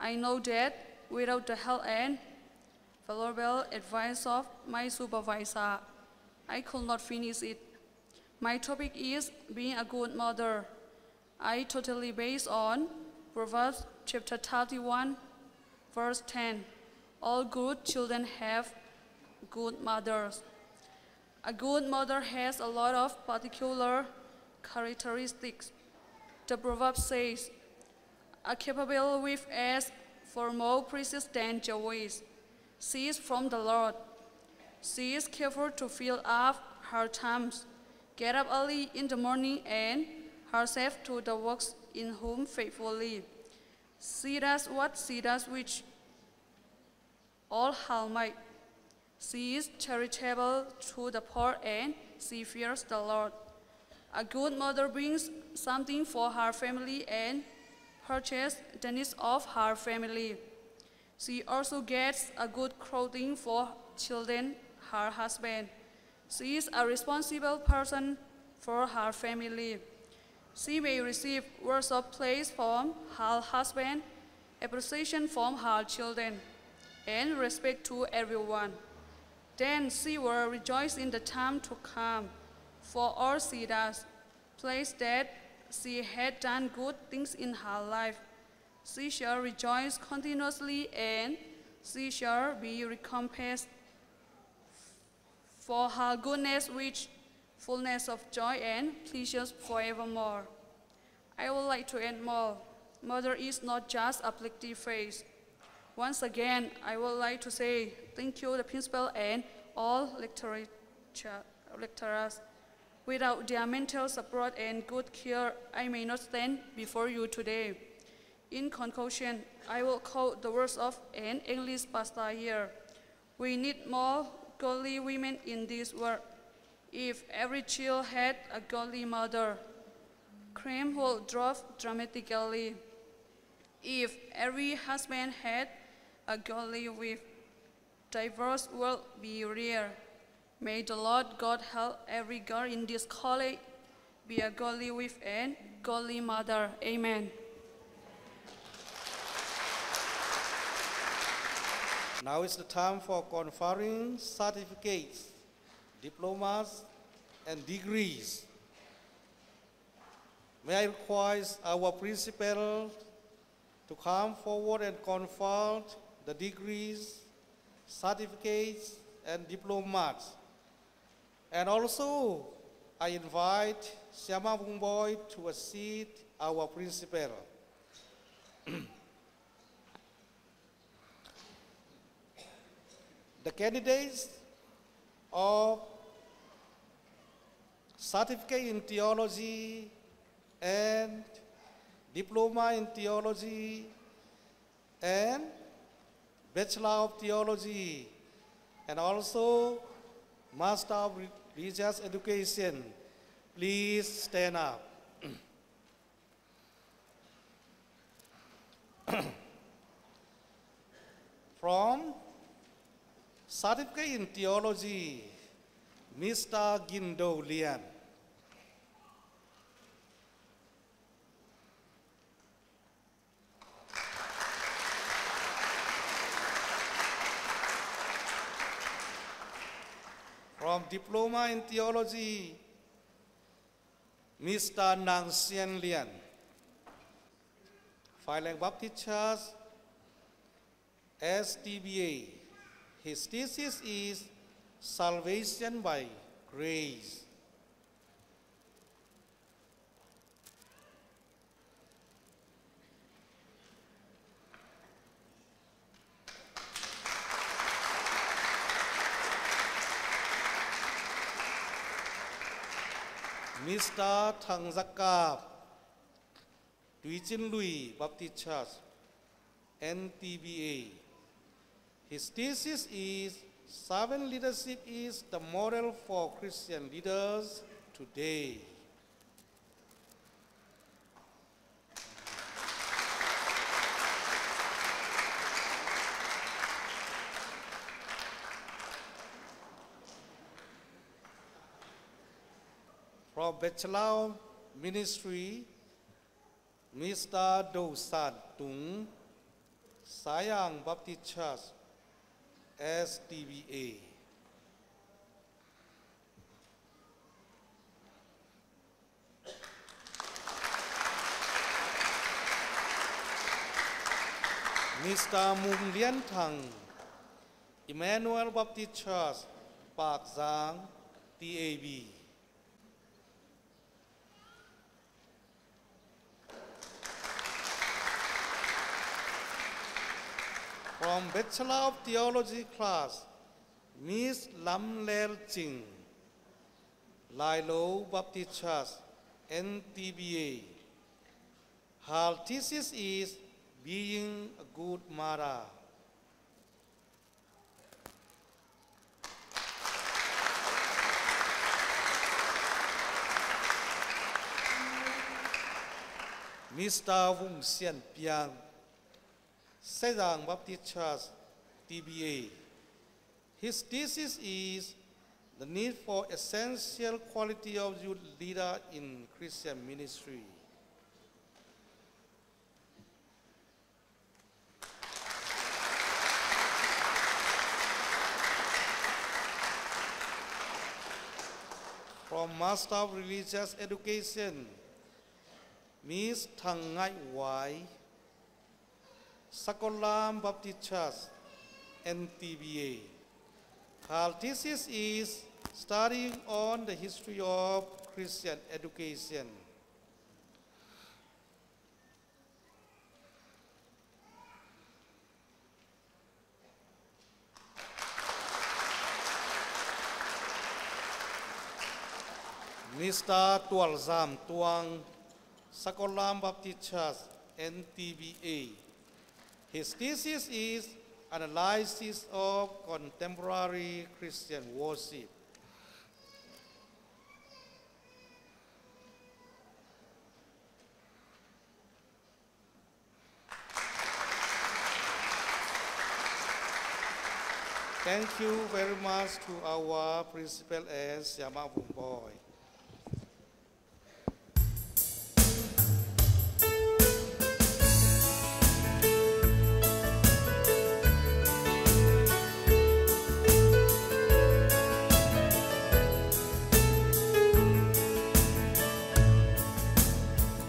I know that without the help and valuable advice of my supervisor, I could not finish it. My topic is being a good mother. I totally base on Proverbs chapter thirty-one, verse ten. All good children have good mothers. A good mother has a lot of particular characteristics. The proverb says, "A capable wife is far more precious than jewels. She is from the Lord. She is careful to fill up her times, get up early in the morning, and herself to the works in home faithfully. She does what she does with all her might. She is charitable to the poor, and she fears the Lord." A good mother brings something for her family and purchases the needs of her family. She also gets a good clothing for children, her husband. She is a responsible person for her family. She may receive words of praise from her husband, appreciation from her children, and respect to everyone. Then she will rejoice in the time to come for all she does. Praise that she had done good things in her life. She shall rejoice continuously, and she shall be recompensed for her goodness, which fullness of joy and pleasures forevermore. I would like to add more. Mother is not just a pretty face. Once again, I would like to say thank you, the principal and all lecturer-, lecturers. Without their mental support and good care, I may not stand before you today. In conclusion, I will quote the words of an English pastor here. We need more godly women in this world. If every child had a godly mother, crime would drop dramatically. If every husband had a godly wife, divorce would be rare. May the Lord God help every girl in this college be a godly wife and godly mother. Amen. Now is the time for conferring certificates, diplomas, and degrees. May I request our principal to come forward and confer the degrees, certificates, and diplomas. And also, I invite Siama Vung Boy to assist our principal. The candidates of Certificate in Theology and Diploma in Theology and Bachelor of Theology and also Master of Religious Education, please stand up. From Certificate in Theology, Mister Gin Do Lian. From Diploma in Theology, Mister Nang Sian Lian. Phaileng Baptist Church, S T B A. His thesis is Salvation by Grace. Mister Thang Za Kap, Tuichin Lui Baptist Church, N T B A. His thesis is Servant Leadership is the Model for Christian Leaders Today. From Bachelor of Ministry, Mister Do San Tung, Sayang Baptist Church, S T B A. Mister Mung Lian Thang, Emmanuel Baptist Church, Pak Zang, T A B. From Bachelor of Theology class, Miss Lam Lel Ching, Lailo Baptist Church, N T B A. Her thesis is Being a Good Mother. Mister Vung Sian Piang, Sezang Baptist Church, T B A. His thesis is The Need for Essential Quality of Youth Leader in Christian Ministry. From Master of Religious Education, Miss Thang Ngai Wai, Sakolam Baptist Church, N T B A. Her thesis is Studying on the History of Christian Education. Mister Tual Zam Tuang, Sakolam Baptist Church, N T B A. His thesis is Analysis of Contemporary Christian Worship. Thank you very much to our principal and Siama Vung Boy.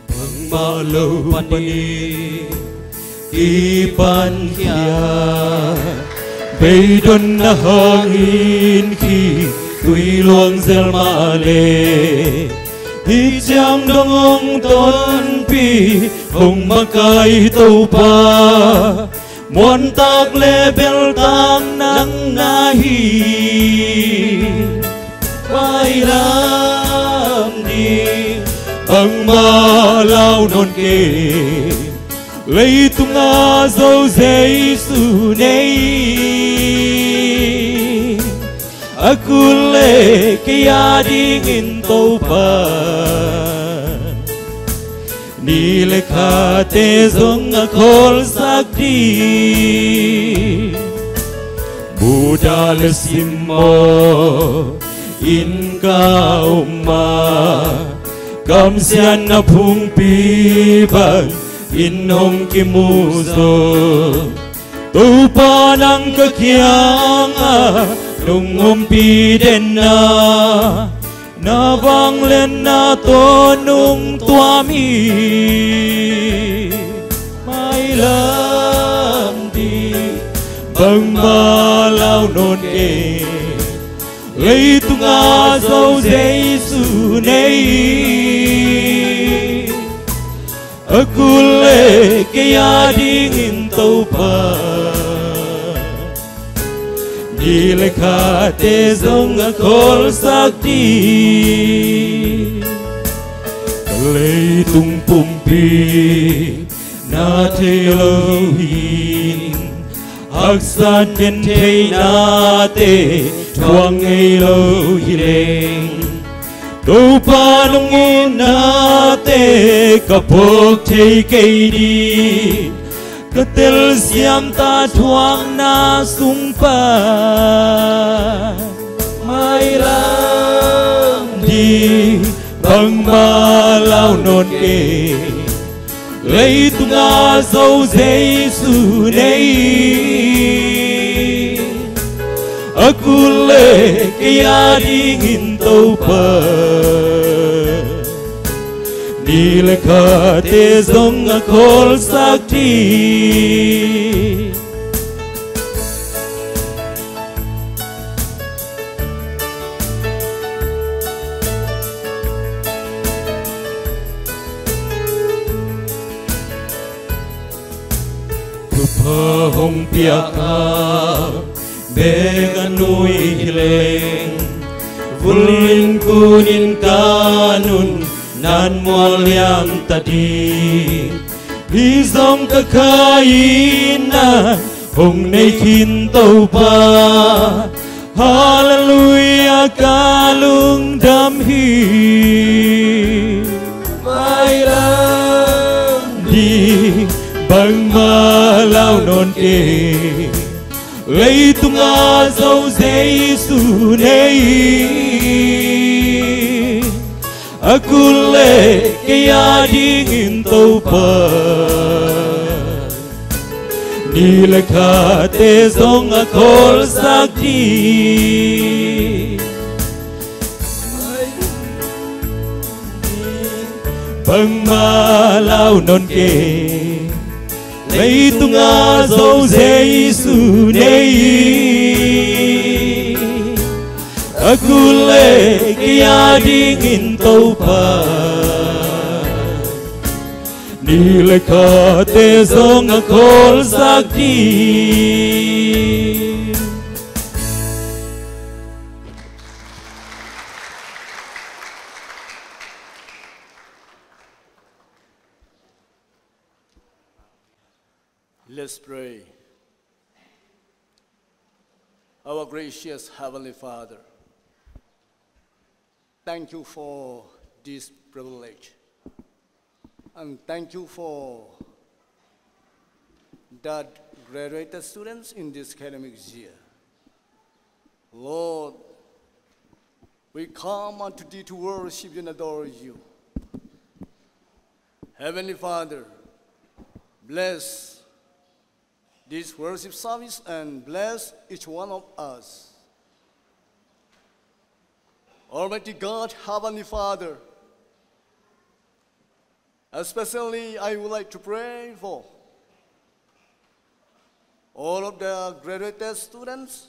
Bangmah lo panin i pankhia, beidonna hangin khitui luang zel mah leh, hih ciang dong hong ton pi hong makaih Topa, muantak le beltak nang na hi. Mailam ding bangmah lau nawn kei, leitungah Zo Jesu nei. A kul le kei a dingin Topa, ni le khate zong a kholsak ding. Mudah le simmawh in ka om a, kamsiatna phungpi bangin hong kimu zo. Topa nang ka kiangah nong ompih den a, na vangliatna tawh nong tuam hi. Mailam ding bangmah lau nawn kei, leitungah Zo Jesu nei. A kul le kei a dingin Topa, ni le khate zong a kholsak ding. Ka leitung pumpi na thei lo hi, haksat gentheihnate thuak ngei lo hi leng, Topa nong itnate ka phawk thei kei ding. Ka telsiam ta thuakna sung pan, mailam ding bangmah lau nawn kei, leitungah Zo Jesu nei. A kul le kei a dingin Topa, ni le khate zong a kholsak ding. Thupha hong piak a, bek a nui hi leng, vul in kun in ka nunna mual liam ta ding. Hih zong ka kha in a, hong nei khin Topa, Halleluiah ka lungdam hi. Mailam ding bangmah lau nawn kei, leitungah Zo Jesu nei. A kul le kei a dingin Topa, ni le khate zong a kholsak ding. Bangmah lau nawn kei, leitungah Zo Jesu nei. A kul le kei a dingin Topa, ni le khate zong a kholsak ding. Let's pray. Our gracious Heavenly Father, thank you for this privilege. And thank you for that graduated students in this academic year. Lord, we come unto thee to worship you and adore you. Heavenly Father, bless this worship service and bless each one of us. Almighty God, Heavenly Father, especially I would like to pray for all of the graduated students,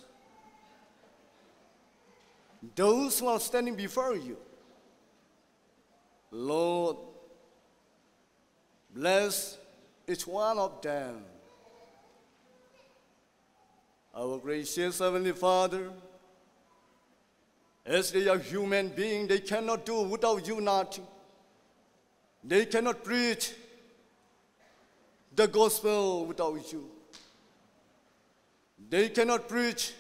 those who are standing before you. Lord, Bless each one of them. Our gracious Heavenly Father, as they are human beings, they cannot do without you nothing. They cannot preach the gospel without you. They cannot preach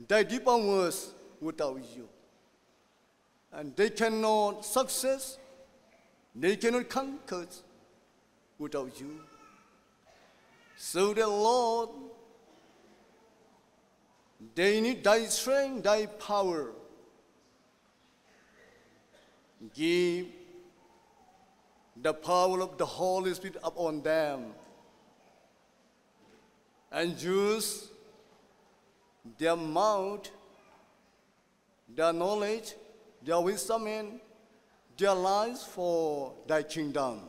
thy divine words without you. And they cannot success, they cannot conquer without you. So that, Lord, they need thy strength, thy power. Give the power of the Holy Spirit upon them and use their mouth, their knowledge, their wisdom, and their lives for thy kingdom.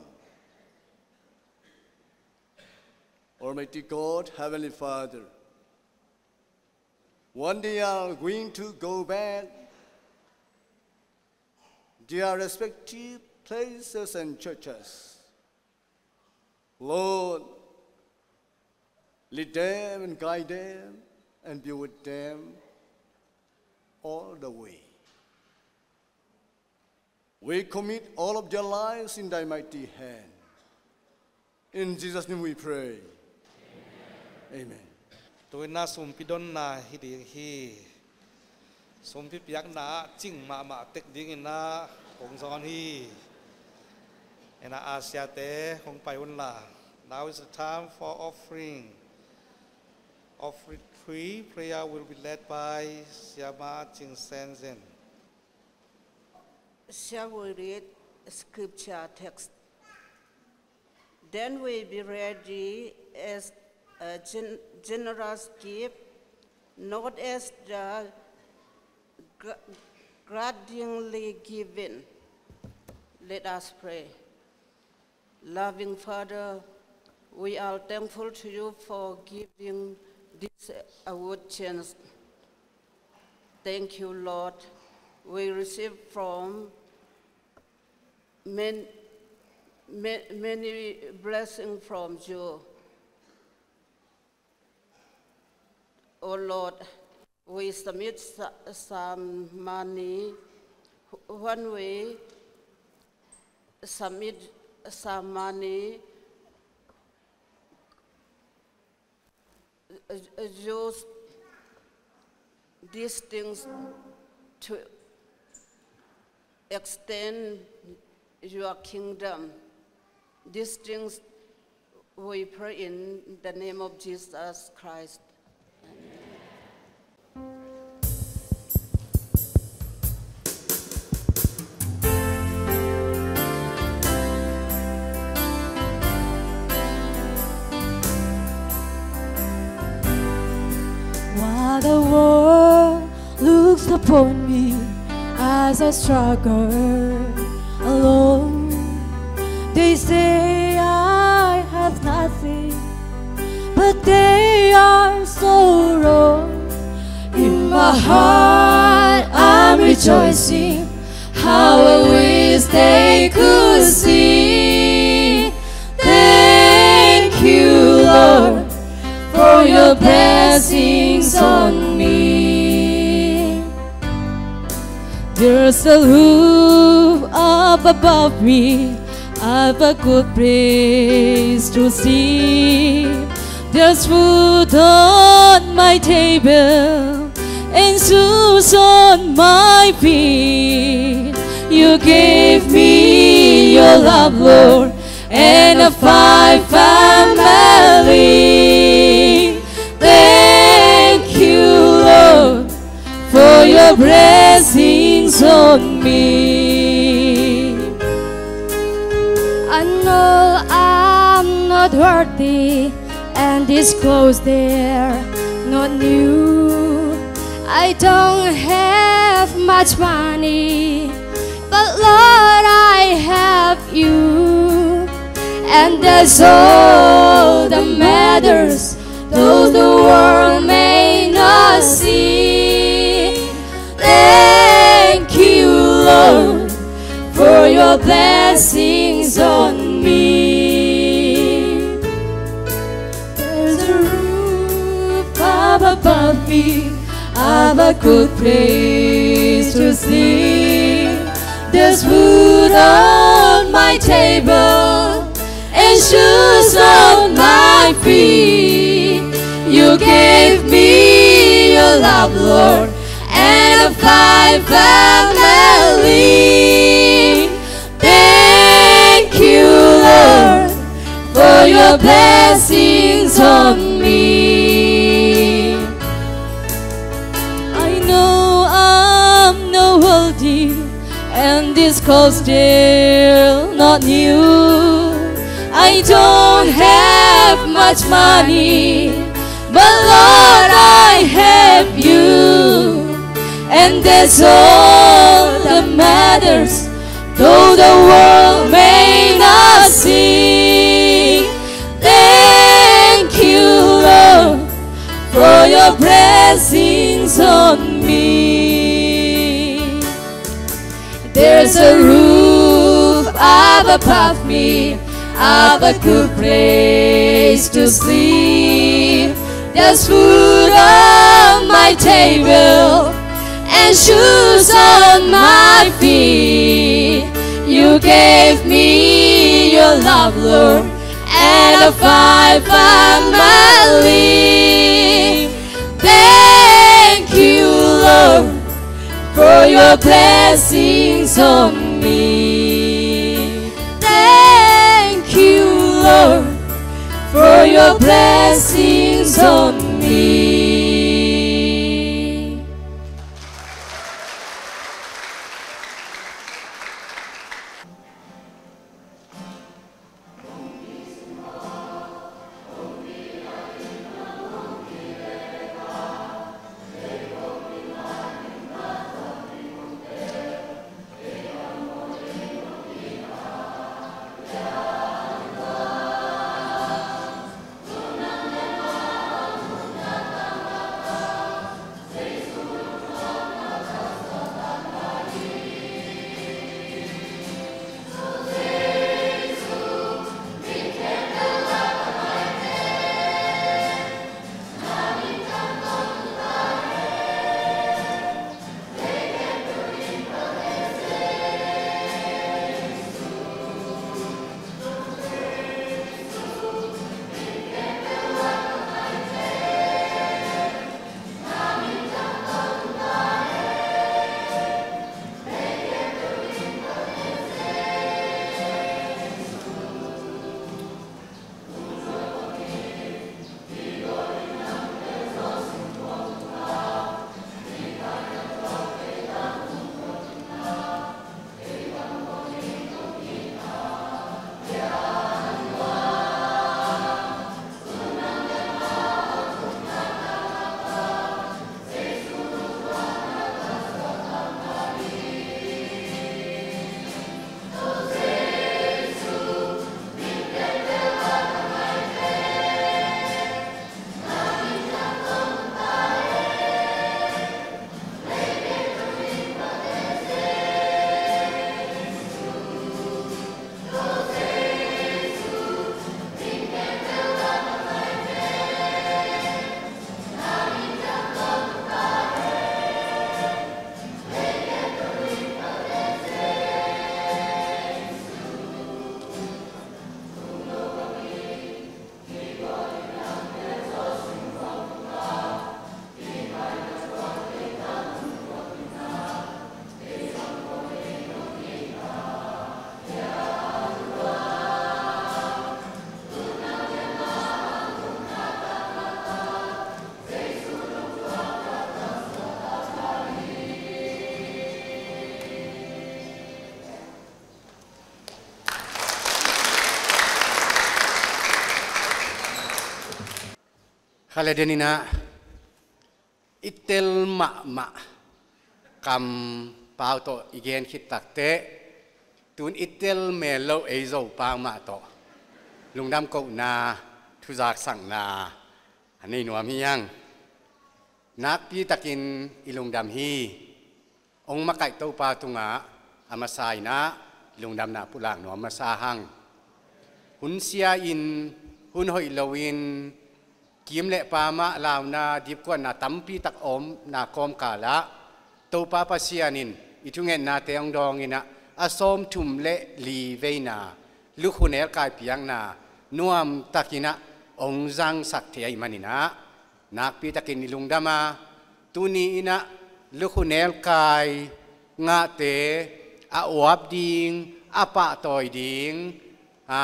Almighty God, Heavenly Father, when they are going to go back their respective places and churches, Lord, lead them and guide them and be with them all the way. We commit all of their lives in thy mighty hand. In Jesus' name we pray. Amen. Tu-in a sumpi donna hi ding hi. Sumpi piakna ah cing mahmah tek dingin a kong zawn hi. Ena, a siate kong pai un la. Now is the time for offering. Offering prayer will be led by Siama Cing Sen Zen. Shall we read scripture text? Then we be ready as a gen-, generous gift, not as the gr-, grudgingly given. Let us pray. Loving Father, we are thankful to you for giving this award chance. Thank you, Lord. We receive from man-, ma-, many blessings from you. Oh Lord, we submit so-, some money. When we submit some money, uh, uh, use these things to extend your kingdom. These things we pray in the name of Jesus Christ. Amen. While the world looks upon me as I struggle alone, they say I have nothing, but they are so wrong. In my heart I'm rejoicing, how I wish they could see. Thank you, Lord, for your blessings on me. There's a roof up above me, I've a good place to sleep. There's food on my table and shoes on my feet. You gave me your love, Lord, and a fine family. Thank you, Lord, for your blessings on me. I know I'm not worthy, and these clothes, they're not new. I don't have much money, but Lord, I have you, and that's all that matters, though the world may not see. Thank you, Lord, for your blessings on me. A good place to sleep. There's food on my table and shoes on my feet. You gave me your love, Lord, and a fine family. Thank you, Lord, for your blessings on me. I know I'm not worthy, and this call's still not new. I don't have much money, but Lord, I have you, and that's all that matters. Though the world may not sing, thank you, Lord, for your blessings on me. There's a roof up above me, of a good place to sleep. There's food on my table and shoes on my feet. You gave me your love, Lord, and a fine family. Thank you, Lord, for your blessings on me. Thank you, Lord, for your blessings on me. Kha le den in ah i tel mahmah kampau tawh i gen khit takteh, tun i tel mel lo ei Zopau mah tawh lungdam kohna, thuzaksakna a nei nuam hi hang. Nakpi takin i lungdam hi. Hong makaih Topa tungah a masa in ah lungdamna pulak nuam masa hang. Hun sia-in, hun hoih loin, kim le pam ah launa dipkuatna tampi tak a omna kawmkal ah Topa Pasian in i thungetnate hong dawng in ah, a sawmthum le li veina lukhunel kai piakna nuamtakin ah hong zangsak thei ahih manin ah, nakpi takin i lungdam a, tuni in ah lukhunel kai ngahte a uap ding, a pahtawi ding, a,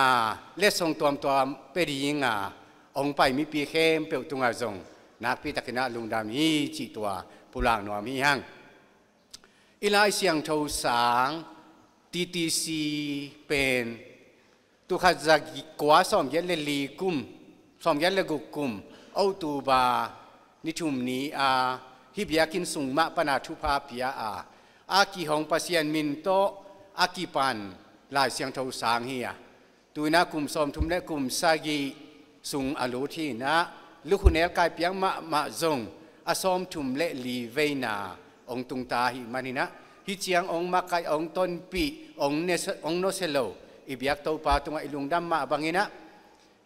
letsong tuamtuam pia ding a hong pai mipi khempeuh tungah zong nakpi takin ah lungdam hi cih tua pulak nuam hi hang. I Lai Siangtho sang T T C pen tul khat za kua sawmgiat le li kum, sawmgiat le guk kum, October ni thum ni a hih biakinn sung mah pana thupha pia a, a kihong Pasian min tawh a kipan Lai Siangtho sang hi a, tu in ah kum sawmthum le kum sagih sung a lut hi in ah, lukhunel kai piak mahmah zong a sawmthum le li veina hong tungta ahih manin ah, hih ciang hong makaih, hong tonpih, hong nese-, hong nusia lo i biak Topa tungah i lungdam mah bangin ah,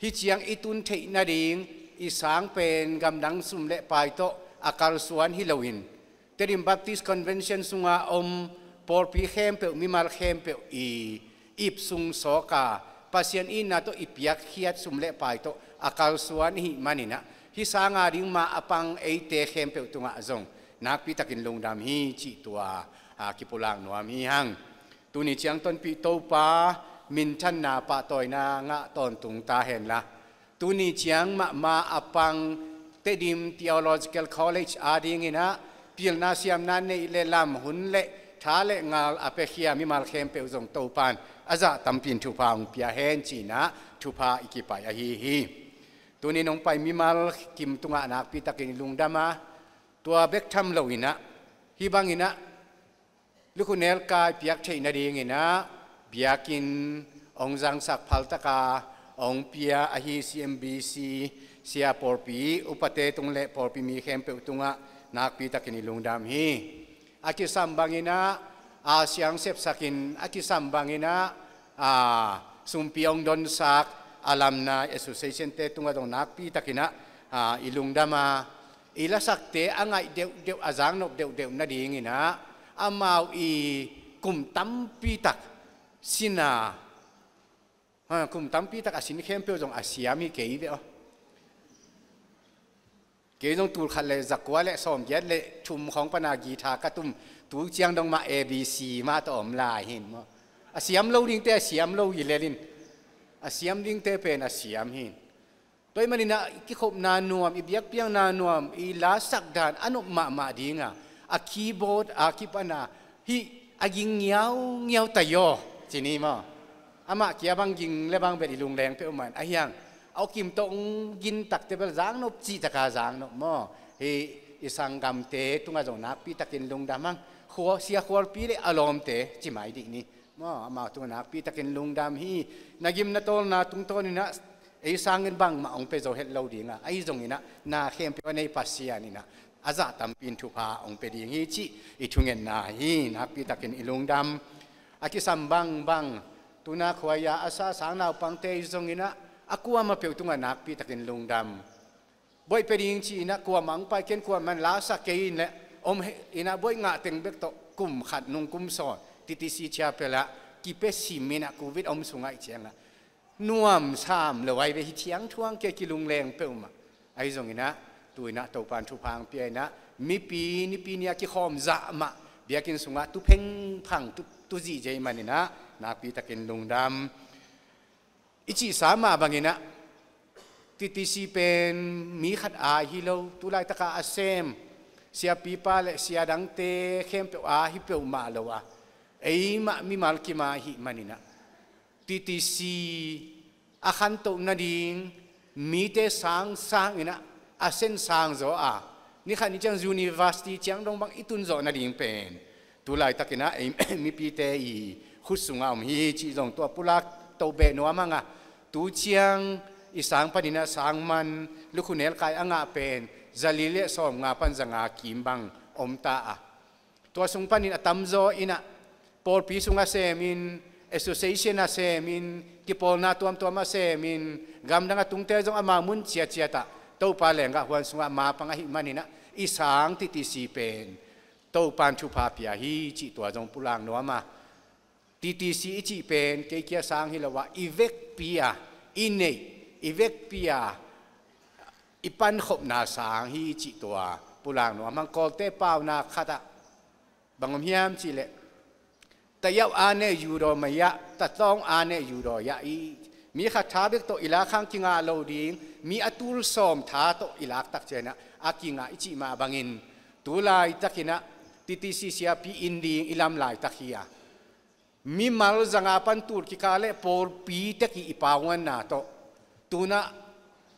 hih ciang i tun theih nading i sang pen gamdang sum le pai tawh a kalsuan hi loin, Tedim Baptist Convention sunga om pawlpi khempeuh, mimal khempeuh i ip sung sawk a, Pasian itna tawh i piakkhiat sum le pai tawh a kalsuan i hih manin ah, hih sanga ding ma a pang eite khempeuh tungah zong nakpi takin lungdam hi cih tua, a, kipulak nuam hi hang. Tuni ciang tonpih Topa minthanna pahtawina ngah tawntung ta henla, tuni ciang mahmah a pang Tedim Theological College adingin ah pilna siamna neih le lam, hun le tha le ngal a piakhia mimal khempeuh zong Topan a zah tampi in thupha hong pia hen ci-in ah thupha i kipai ahi hi. Tuni nong pai mimal kim tungah nakpi takin i lungdam a, tua bek tham loin ah, hih bangin ah lukhunel kai piak theih nadingin ah biakinn hong zangsak phaltaka hong pia ahi C M B C sia, pawlpi upate tung le pawlpi mi khempeuh tungah nakpi takin i lungdam hi. A kisam bangin ah, a siang sepsakin a kisam bangin ah, a, sumpi hong donsak alumni association-te tungah zong nakpi takin ah, a, i lungdam a, i lasakte a ngaih deuhdeuh, a zaknop deuhdeuh nadingin ah, amau i kum tampi tak sin a, ha, kum tampi tak a sin khempeuh zong a siam hi kei ve aw. Kei zong tul khat le zakua le sawmgiat le thum khawng pana guitar ka tum, tu ciang dong mah A B C mah tawh om lai hi in maw. A siam lo dingte a siam lo hi lel in, a siam dingte pen a siam hi in. Tua ahih manin ah i kikhopna nuam, i biakpiakna nuam, i lasak dan a nop mahmah ding a, a keyboard a kipan a, hih a ging ngiaungiau ta hi aw, ci ni maw. Amah kia bang ging le bang bel i lungleng peuhmah in, ahi hang a awkim tawh hong gin takte bel zaknop cih taka zaknop maw. Hih i sanggamte tungah zong nakpi takin lungdam hang. Khua-, Sia Khualpi le a lawmte ci mai dih ni. Maw, amau tungah nakpi takin lungdam hi. Na gim na tawlna tungtawnin ah ei sangin bangmah hong pia zo het lo ding a, ahi zongin ah na khempeuh a nei Pasian in ah a zah tampi in thupha hong pia ding hi cih i thungetna hi. Nakpi takin i lungdam. A kisam bangbang, tuna khuaia a sa sang naupangte ahi zongin ah a kuamah peuh tungah nakpi takin lungdam. Buaih pia ding ci-in ah kuamah hong pai kei in, kuamah in la sa kei in leh om hi in ah, buaih ngah teng bek tawh kum khat nung kum sawn T T C Chapel ah kipia sim in ah, covid om sungah i ciangah nuam sam lo ahi ve. Hih ciang thu hang kia kilungleng peuhmah. Ahi zongin ah tu-in ah Topan thupha hong pia in ah, mipi nipi ni a kikhawm zah mah biakinn sungah tu phengphang, tu, tu zihziah ahih manin ah nakpi takin lungdam. I cihsa mah bangin ah T T C pen mi khat aa hi lo, tu laitaka a sem siapipa le sia dangte khempeuh aa hi peuhmah lo a, eimah mimal kim aa ahih manin ah T T C a khantoh nading mite sangsangin ah a sen sang zaw a, ni khat ni ciang university ciang dong bang i tun zawh nading pen tu laitakin ah ei mipite i khut sungah om hi cih zong tua pulak to beh nuam hang a, tu ciang i sang panin ah sang man lukhu nelkai a ngah pen zali le sawmnga pan zanga kim bang om ta a, tua sung panin a tamzaw in ah pawlpi sung a semin, association a semin, kipawlna tuamtuam a semin, gamdang a tungte zong amau mun ciatciat ah Topa lenggah huan sungah mapang ahih maninah i sang T T C pen Topan thupha pia hi cih tua zong pulak nuam a, T T C i cih pen kei kia sang hi lo a, i vekpi a i neih, i vekpi a i pankhopna sang hi cih tua pulak nuam hang. Kawlte paunak khatah bang om hiam cihleh, tayau ane yudo maya, tatong ane yudo ya i, mi khat tha bek tawh i lak hang kingah lo ding, mi a tul sawm tha tawh i lak tak cianah a kingah i cih mah bangin, tu laitakinah T T C siapi in ding i lam laitak hi a, mimal zanga pan tul kikal le pawlpi tek i i pauanna tawh tunah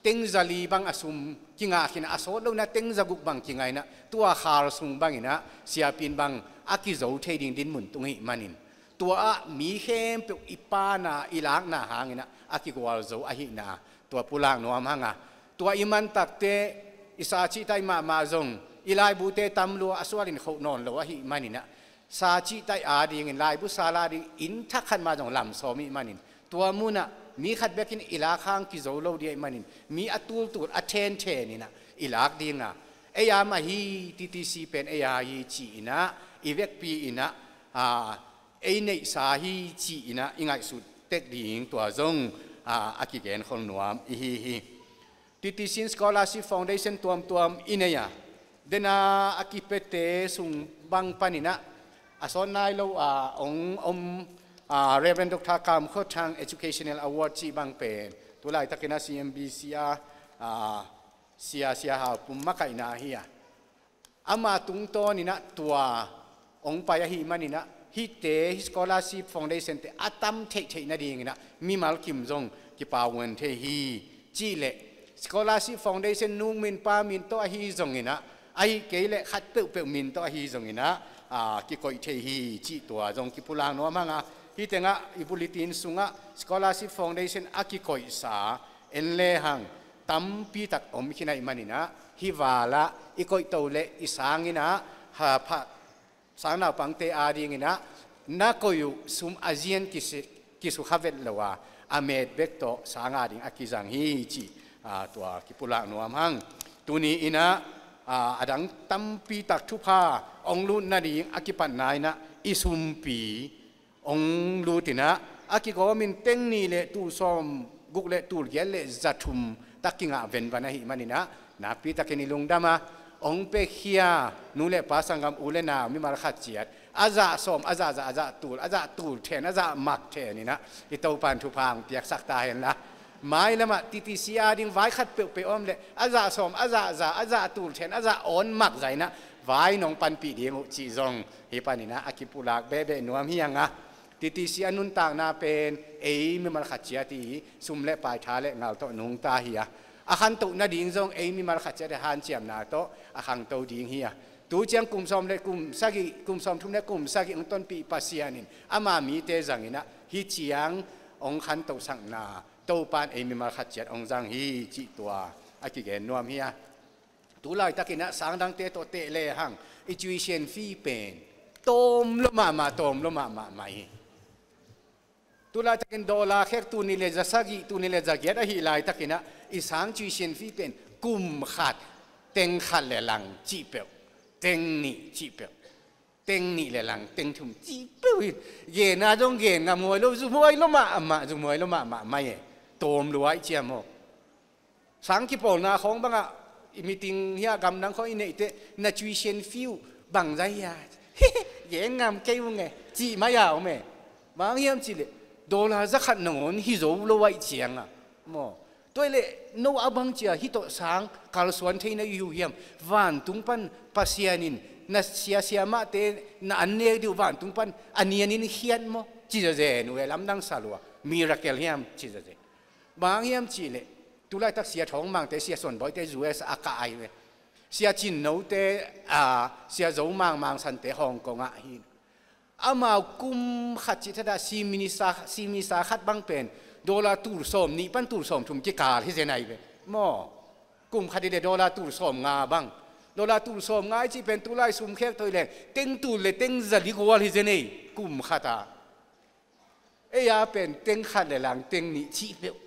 tengza li bang a sum kingah khinah a sawt lonah tengza guk bang kingainah tua khal sung banginah siapin bang a kizo thei ding dinmun tung hih manin, tua ah mi khempeuh i pana i lakna hanginah a kigual zo ahihna tua pulak nuam hanga, tua i mantakte i sacihtaih mahmah zong i laibute tam lua a sualin khoh nawn lo ahih maninah, sacihtaih adingin laibu sala ding inn thak khat mah zong lam sawm ih manin, tua munah mi khat bekin i lak hang kizo lo dih ih manin, mi a tultul a thentheninah i lak dinga, ei a mah hi, T T C pen ei a hi ci-inah, i vekpi inah, a, ei neihsa hi ci-inah i ngaihsut tek ding tua zong, a, a kigenkhol nuam i hi hi. T T C in Scholarship Foundation tuamtuam i nei a, dena a kipete sung bang paninah a sawn nai lo a ong om, a, Reverend Doctor Kam Khua Thang Educational Award cih bang pen tu laitakinah C M B C a, a, sia, sia hau pum makaihna hi a, ama tungtawninah tua ong pai ahih maninah hihte hi Scholarship Foundation te a tam theihtheih nadinginah mimal kim zong kipauan thei hi. Cihleh Scholarship Foundation nung min pa min tawh ahi zonginah, ahi kei leh khat peuhpeuh min tawh ahi zonginah, a, kikoih thei hi cih tua zong kipulak nuam hanga, hih tengah i bulletin sungah Scholarship Foundation a kikoihsa en lehang tampitak om khin ahih maninah, hih valah i koihto leh i sanginah, ha, pha, sang naupangte adinginah na koih uh sum a zian kisi, kisukha vet lo a, a met bek tawh sang ading a kizang hi cih, a, tua kipulak nuam hang. Tuni inah, a, a dang tampitak thupha ong lut nading a kipatna inah i sumpi ong lutinah a kigawmin teng nih le tul sawm guk le tul giat le za thum tak kingah venvan ahih maninah nakpitakin i lungdam a, ong pekhia nu le pa sanggam u le nau mimal khat ciat a zah sawm, a zah zah, a zah tul, a zah tul then, a zah mak theninah i Topan thupha ong piaksak ta henla, mailamah T T C ading vai khat peuhpeuh om leh a zah sawm, a zah zah, a zah tul then, a zah awn mak zahinah vai nong panpih ding uh cih zong hih paninah a kipulak behbeh nuam hi hanga, T T C a nuntakna pen ei mimal khat ciat i sum le paitha le ngal tawh nungta hi a, a khantoh nading zong ei mimal khat ciat i hanciamna tawh a khangto ding hi a, tu ciang kum sawm le kum sagih, kum sawm thum le kum sagih ong tonpih Pasian in ama mite zanginah hih ciang ong khantohsakna Topan ei mimal khat ciat ong zang hi cih tua a kigen nuam hi a. Tu laitakinah sang dangte tawh teh lehang i tuition fee pen tawm lo mahmah, tawm lo mahmah mah hi. Tu laitakin dollar khek tul nih le za sagih, tul nih le za giat ahih laitakinah i sang tuition fee pen kum khat teng khat le lang cih peuh, teng nih cih peuh, teng nih le lang teng thum cih peuh hi. Genna zong gen ngam huai lo, zumhuai lo mahmah, zumhuai lo mahmah mai e. Tawm lua i ciam aw. Sang kipawlna khawng bangah i meeting hiah gamdang khawng i neihte na tuition fee uh bangzah hiam, gen ngam kei ung e, cih mai a om e. Bang hiam cihleh dollar za khat nangawn hi zo lo ahih cianga maw. Tua hileh no a bang cia hih tawh sang kalsuan thei na hi uh hiam? Vantung pan Pasian in na siasia mahte na an nek dih uh vantung pan a nianin khiat maw, ci zazen uh e, lamdang sa lua, miracle hiam ci zazen. Bang hiam cihleh tu laitak Sia Thawng Mangte, Sia Suan Bawite U S a kah ahi ve. Sia Cin Note, a, Sia Zo Mang Mang Sante Hong Kong ah hi. Amau kum khat cih thatah si minisa, si minisa khat bang pen dollar tul sawm nih pan tul sawm thum kikal hi zen ahi ve maw. Kum khat hi le dollar tul sawm nga bang. Dollar tul sawm nga i cih pen tu lai sum khek tawh hi leng teng tul le teng za li gual hi zen ei, kum khatah. Ei a pen teng khat le lang teng nih cih peuh.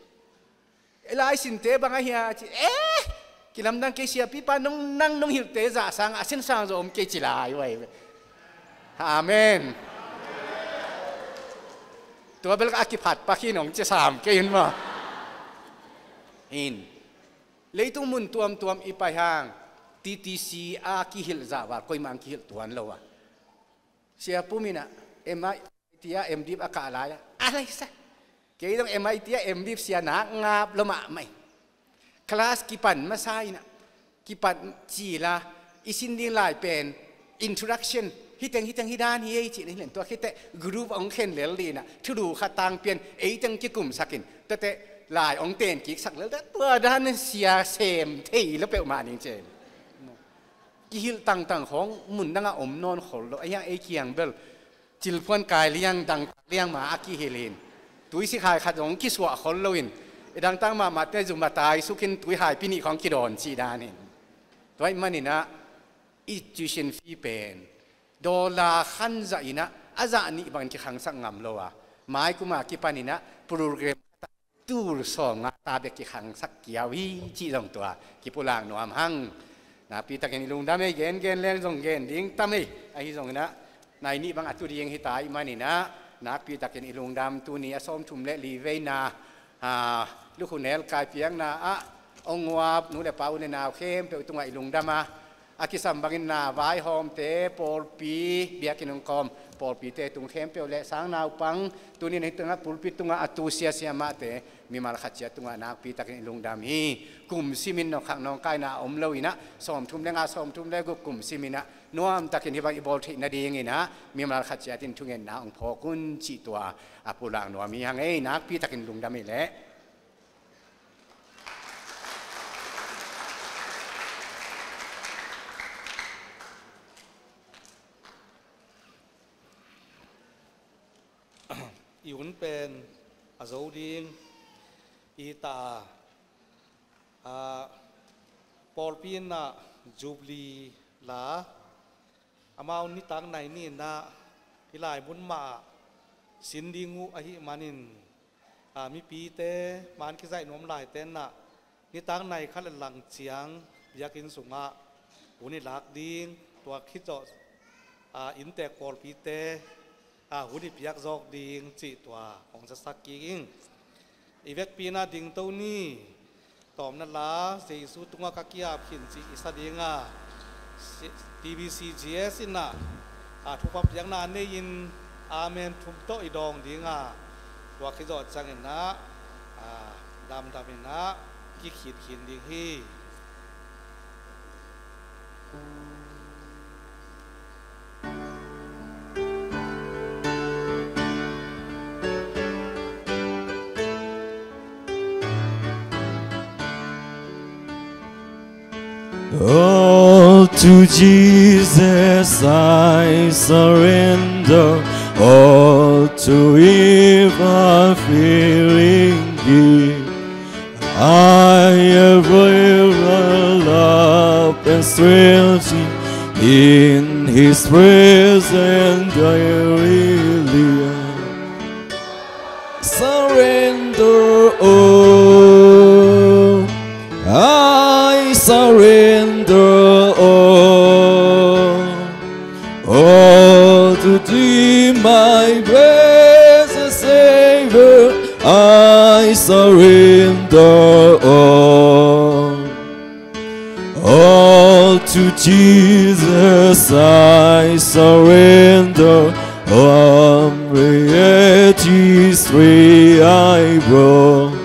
Ei lai sinte bang ahia ci, eh, Kilamdang kei, siapipa nong, nang nong hilhte zah sangah a sinsang zaw om kei ci lai uh ahi ve. Amen. Tua bel a kiphat pak hi nong ci sam kei un maw. In. Leitung mun tuamtuam i pai hang, T T C a kihilh zah val koimah ang kihilh tuan lo a. Sia Pum in ah M I T a M.Div a kah lai a, a lai sa. Kei dong M I T a M.Div sia nak ngap lo mahmah hi. Class kipan masa in ah, kipan cil a, i sin ding lai pen introduction, hih teng hih teng hih dan hi ei cih na hi leng, tua khit teh group hong khen lel ding in ah, thulu khat tang pian, ei teng kikumsak in, tua teh lai hong ten kiksak lel, tua dan in sia sem thei lo peuhmah ding ci. Kihilh tangtang khawng mun dangah om nawn khol lo. Ahi hang ei kiang bel cilphuan kai liang, dangtak liang ma a kihilh in, tuisik hai khat zong kisuah khol lo in, i dangtak mahmahte zum a taisuk in tuihaipi nih khawng kidawn cih dan in. Tua ahih manin ah i tuition fee pen dollar khan zah in ah, a zah nih bangin kikhangsak ngam lo a, mai kum a kipan in ah program tul sawmnga ta bek kikhangsak kiau hi cih zong tua kipulak nuam hang. Nakpi takin i lungdam ei, gengen leng zong gen ding tam ei. Ahi zongin ah nai nih bang a tu ding hi ta ahih manin ah, nakpi takin i lungdam. Tuni a sawmthum le li veina, ah, lukhu nel kai piakna ah hong uap nu le pa, u le nau khempeuh tungah i lungdam a, a kisam bangin na vaihawmte, pawlpi, biakinn hong kawm pawlpite tung khempeuh le sang naupang, tuni in hih tungah pulpit tungah a tu siasia mahte, mimal khat ciat tungah nakpi takin i lungdam hi. Kum simin nokkhak nawngkaina a om lo in ah, sawmthum le nga, sawmthum le guk kum simin ah nuam takin hih bang i bawl theih nadingin ah mimal khat ciat in thungetna hong phawk un cih tua a pulak nuam hi hang ei. Nakpi takin lungdam ei leh. I hun pen a zo ding i ta a, pawlpi in ah Jubilee la amau nitak nai ni in ah hih lai mun mah ah sin ding uh ahih manin, a, mipite man kizaih nuam laite in ah nitak nai khat le lang ciang biakinn sungah hun i lak ding, tua khit zawh, a, inntek pawlpite, a, hun i piak zawk ding cih tua hong zasak kik ing. I vekpi in ah dingto ni. Tawpna la, Jesu tungah ka ki-ap khin cih i sa ding a, T B C G S in ah, a, thupha piakna nei-in amen thum tawh i dawng ding a, tua khit zawh ciangin ah, a, damdam in ah kikhit khin ding hi. All to Jesus I surrender, all to Him I freely give. I have real love and strength in His presence I really am. Surrender all, I surrender all. All to Thee, my blessed Savior, I surrender all. All to Jesus I surrender, humbly at His feet I bow.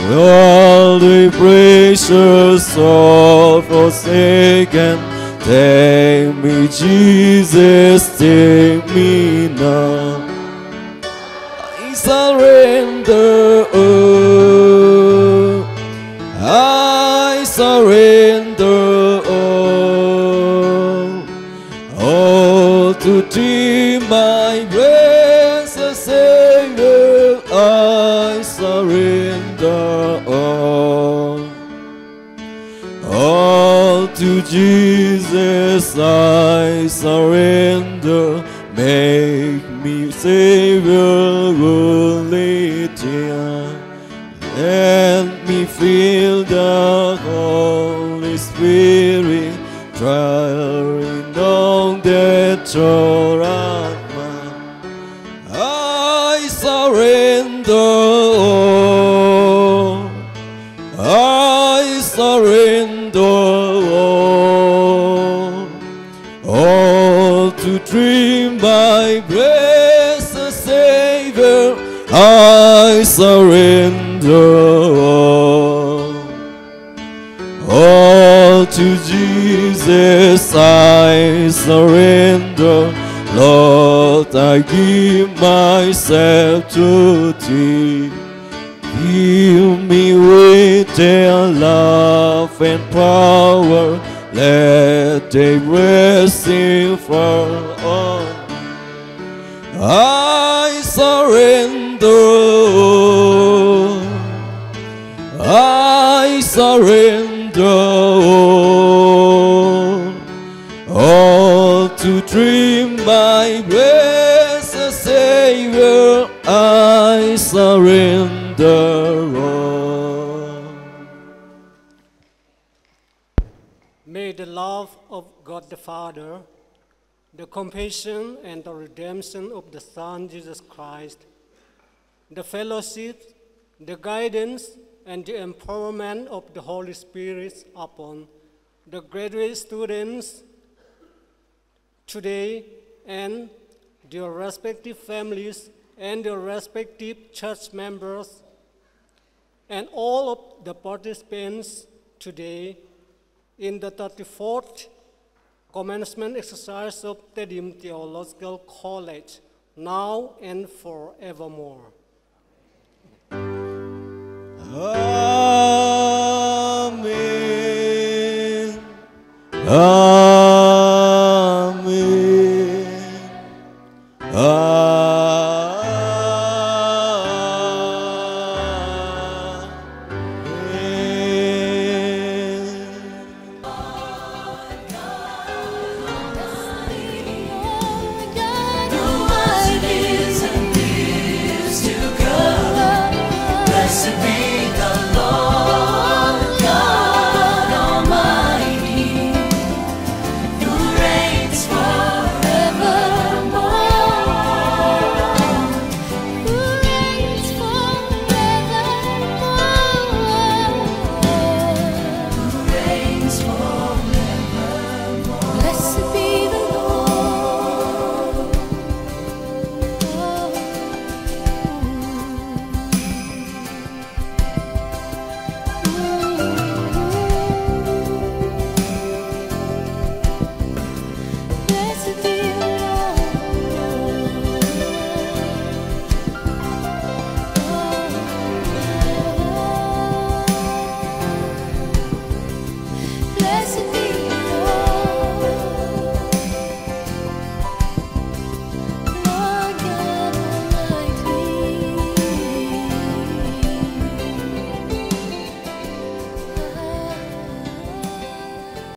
All the precious, all forsaken, take me, Jesus, take me now. I surrender all, I surrender all. All to Thee, my blessed Savior, I surrender all. All to Jesus I surrender, make me, Savior, worthy dear. Let me feel the Holy Your Atma, I surrender all. I surrender all. All to Thee, my blessed Savior, I surrender all. All to Jesus I surrender, Lord, I give myself to Thee. Fill me with Thy love and power, let Thy blessing fall on me. I surrender all. I surrender all. All to Thee, my blessed Savior, I surrender all. May the love of God the Father, the compassion and the redemption of the Son Jesus Christ, the fellowship, the guidance, and the empowerment of the Holy Spirit upon the graduate students today and their respective families and their respective church members and all of the participants today in the thirty-fourth commencement exercise of Tedim Theological College, now and forevermore. Amen.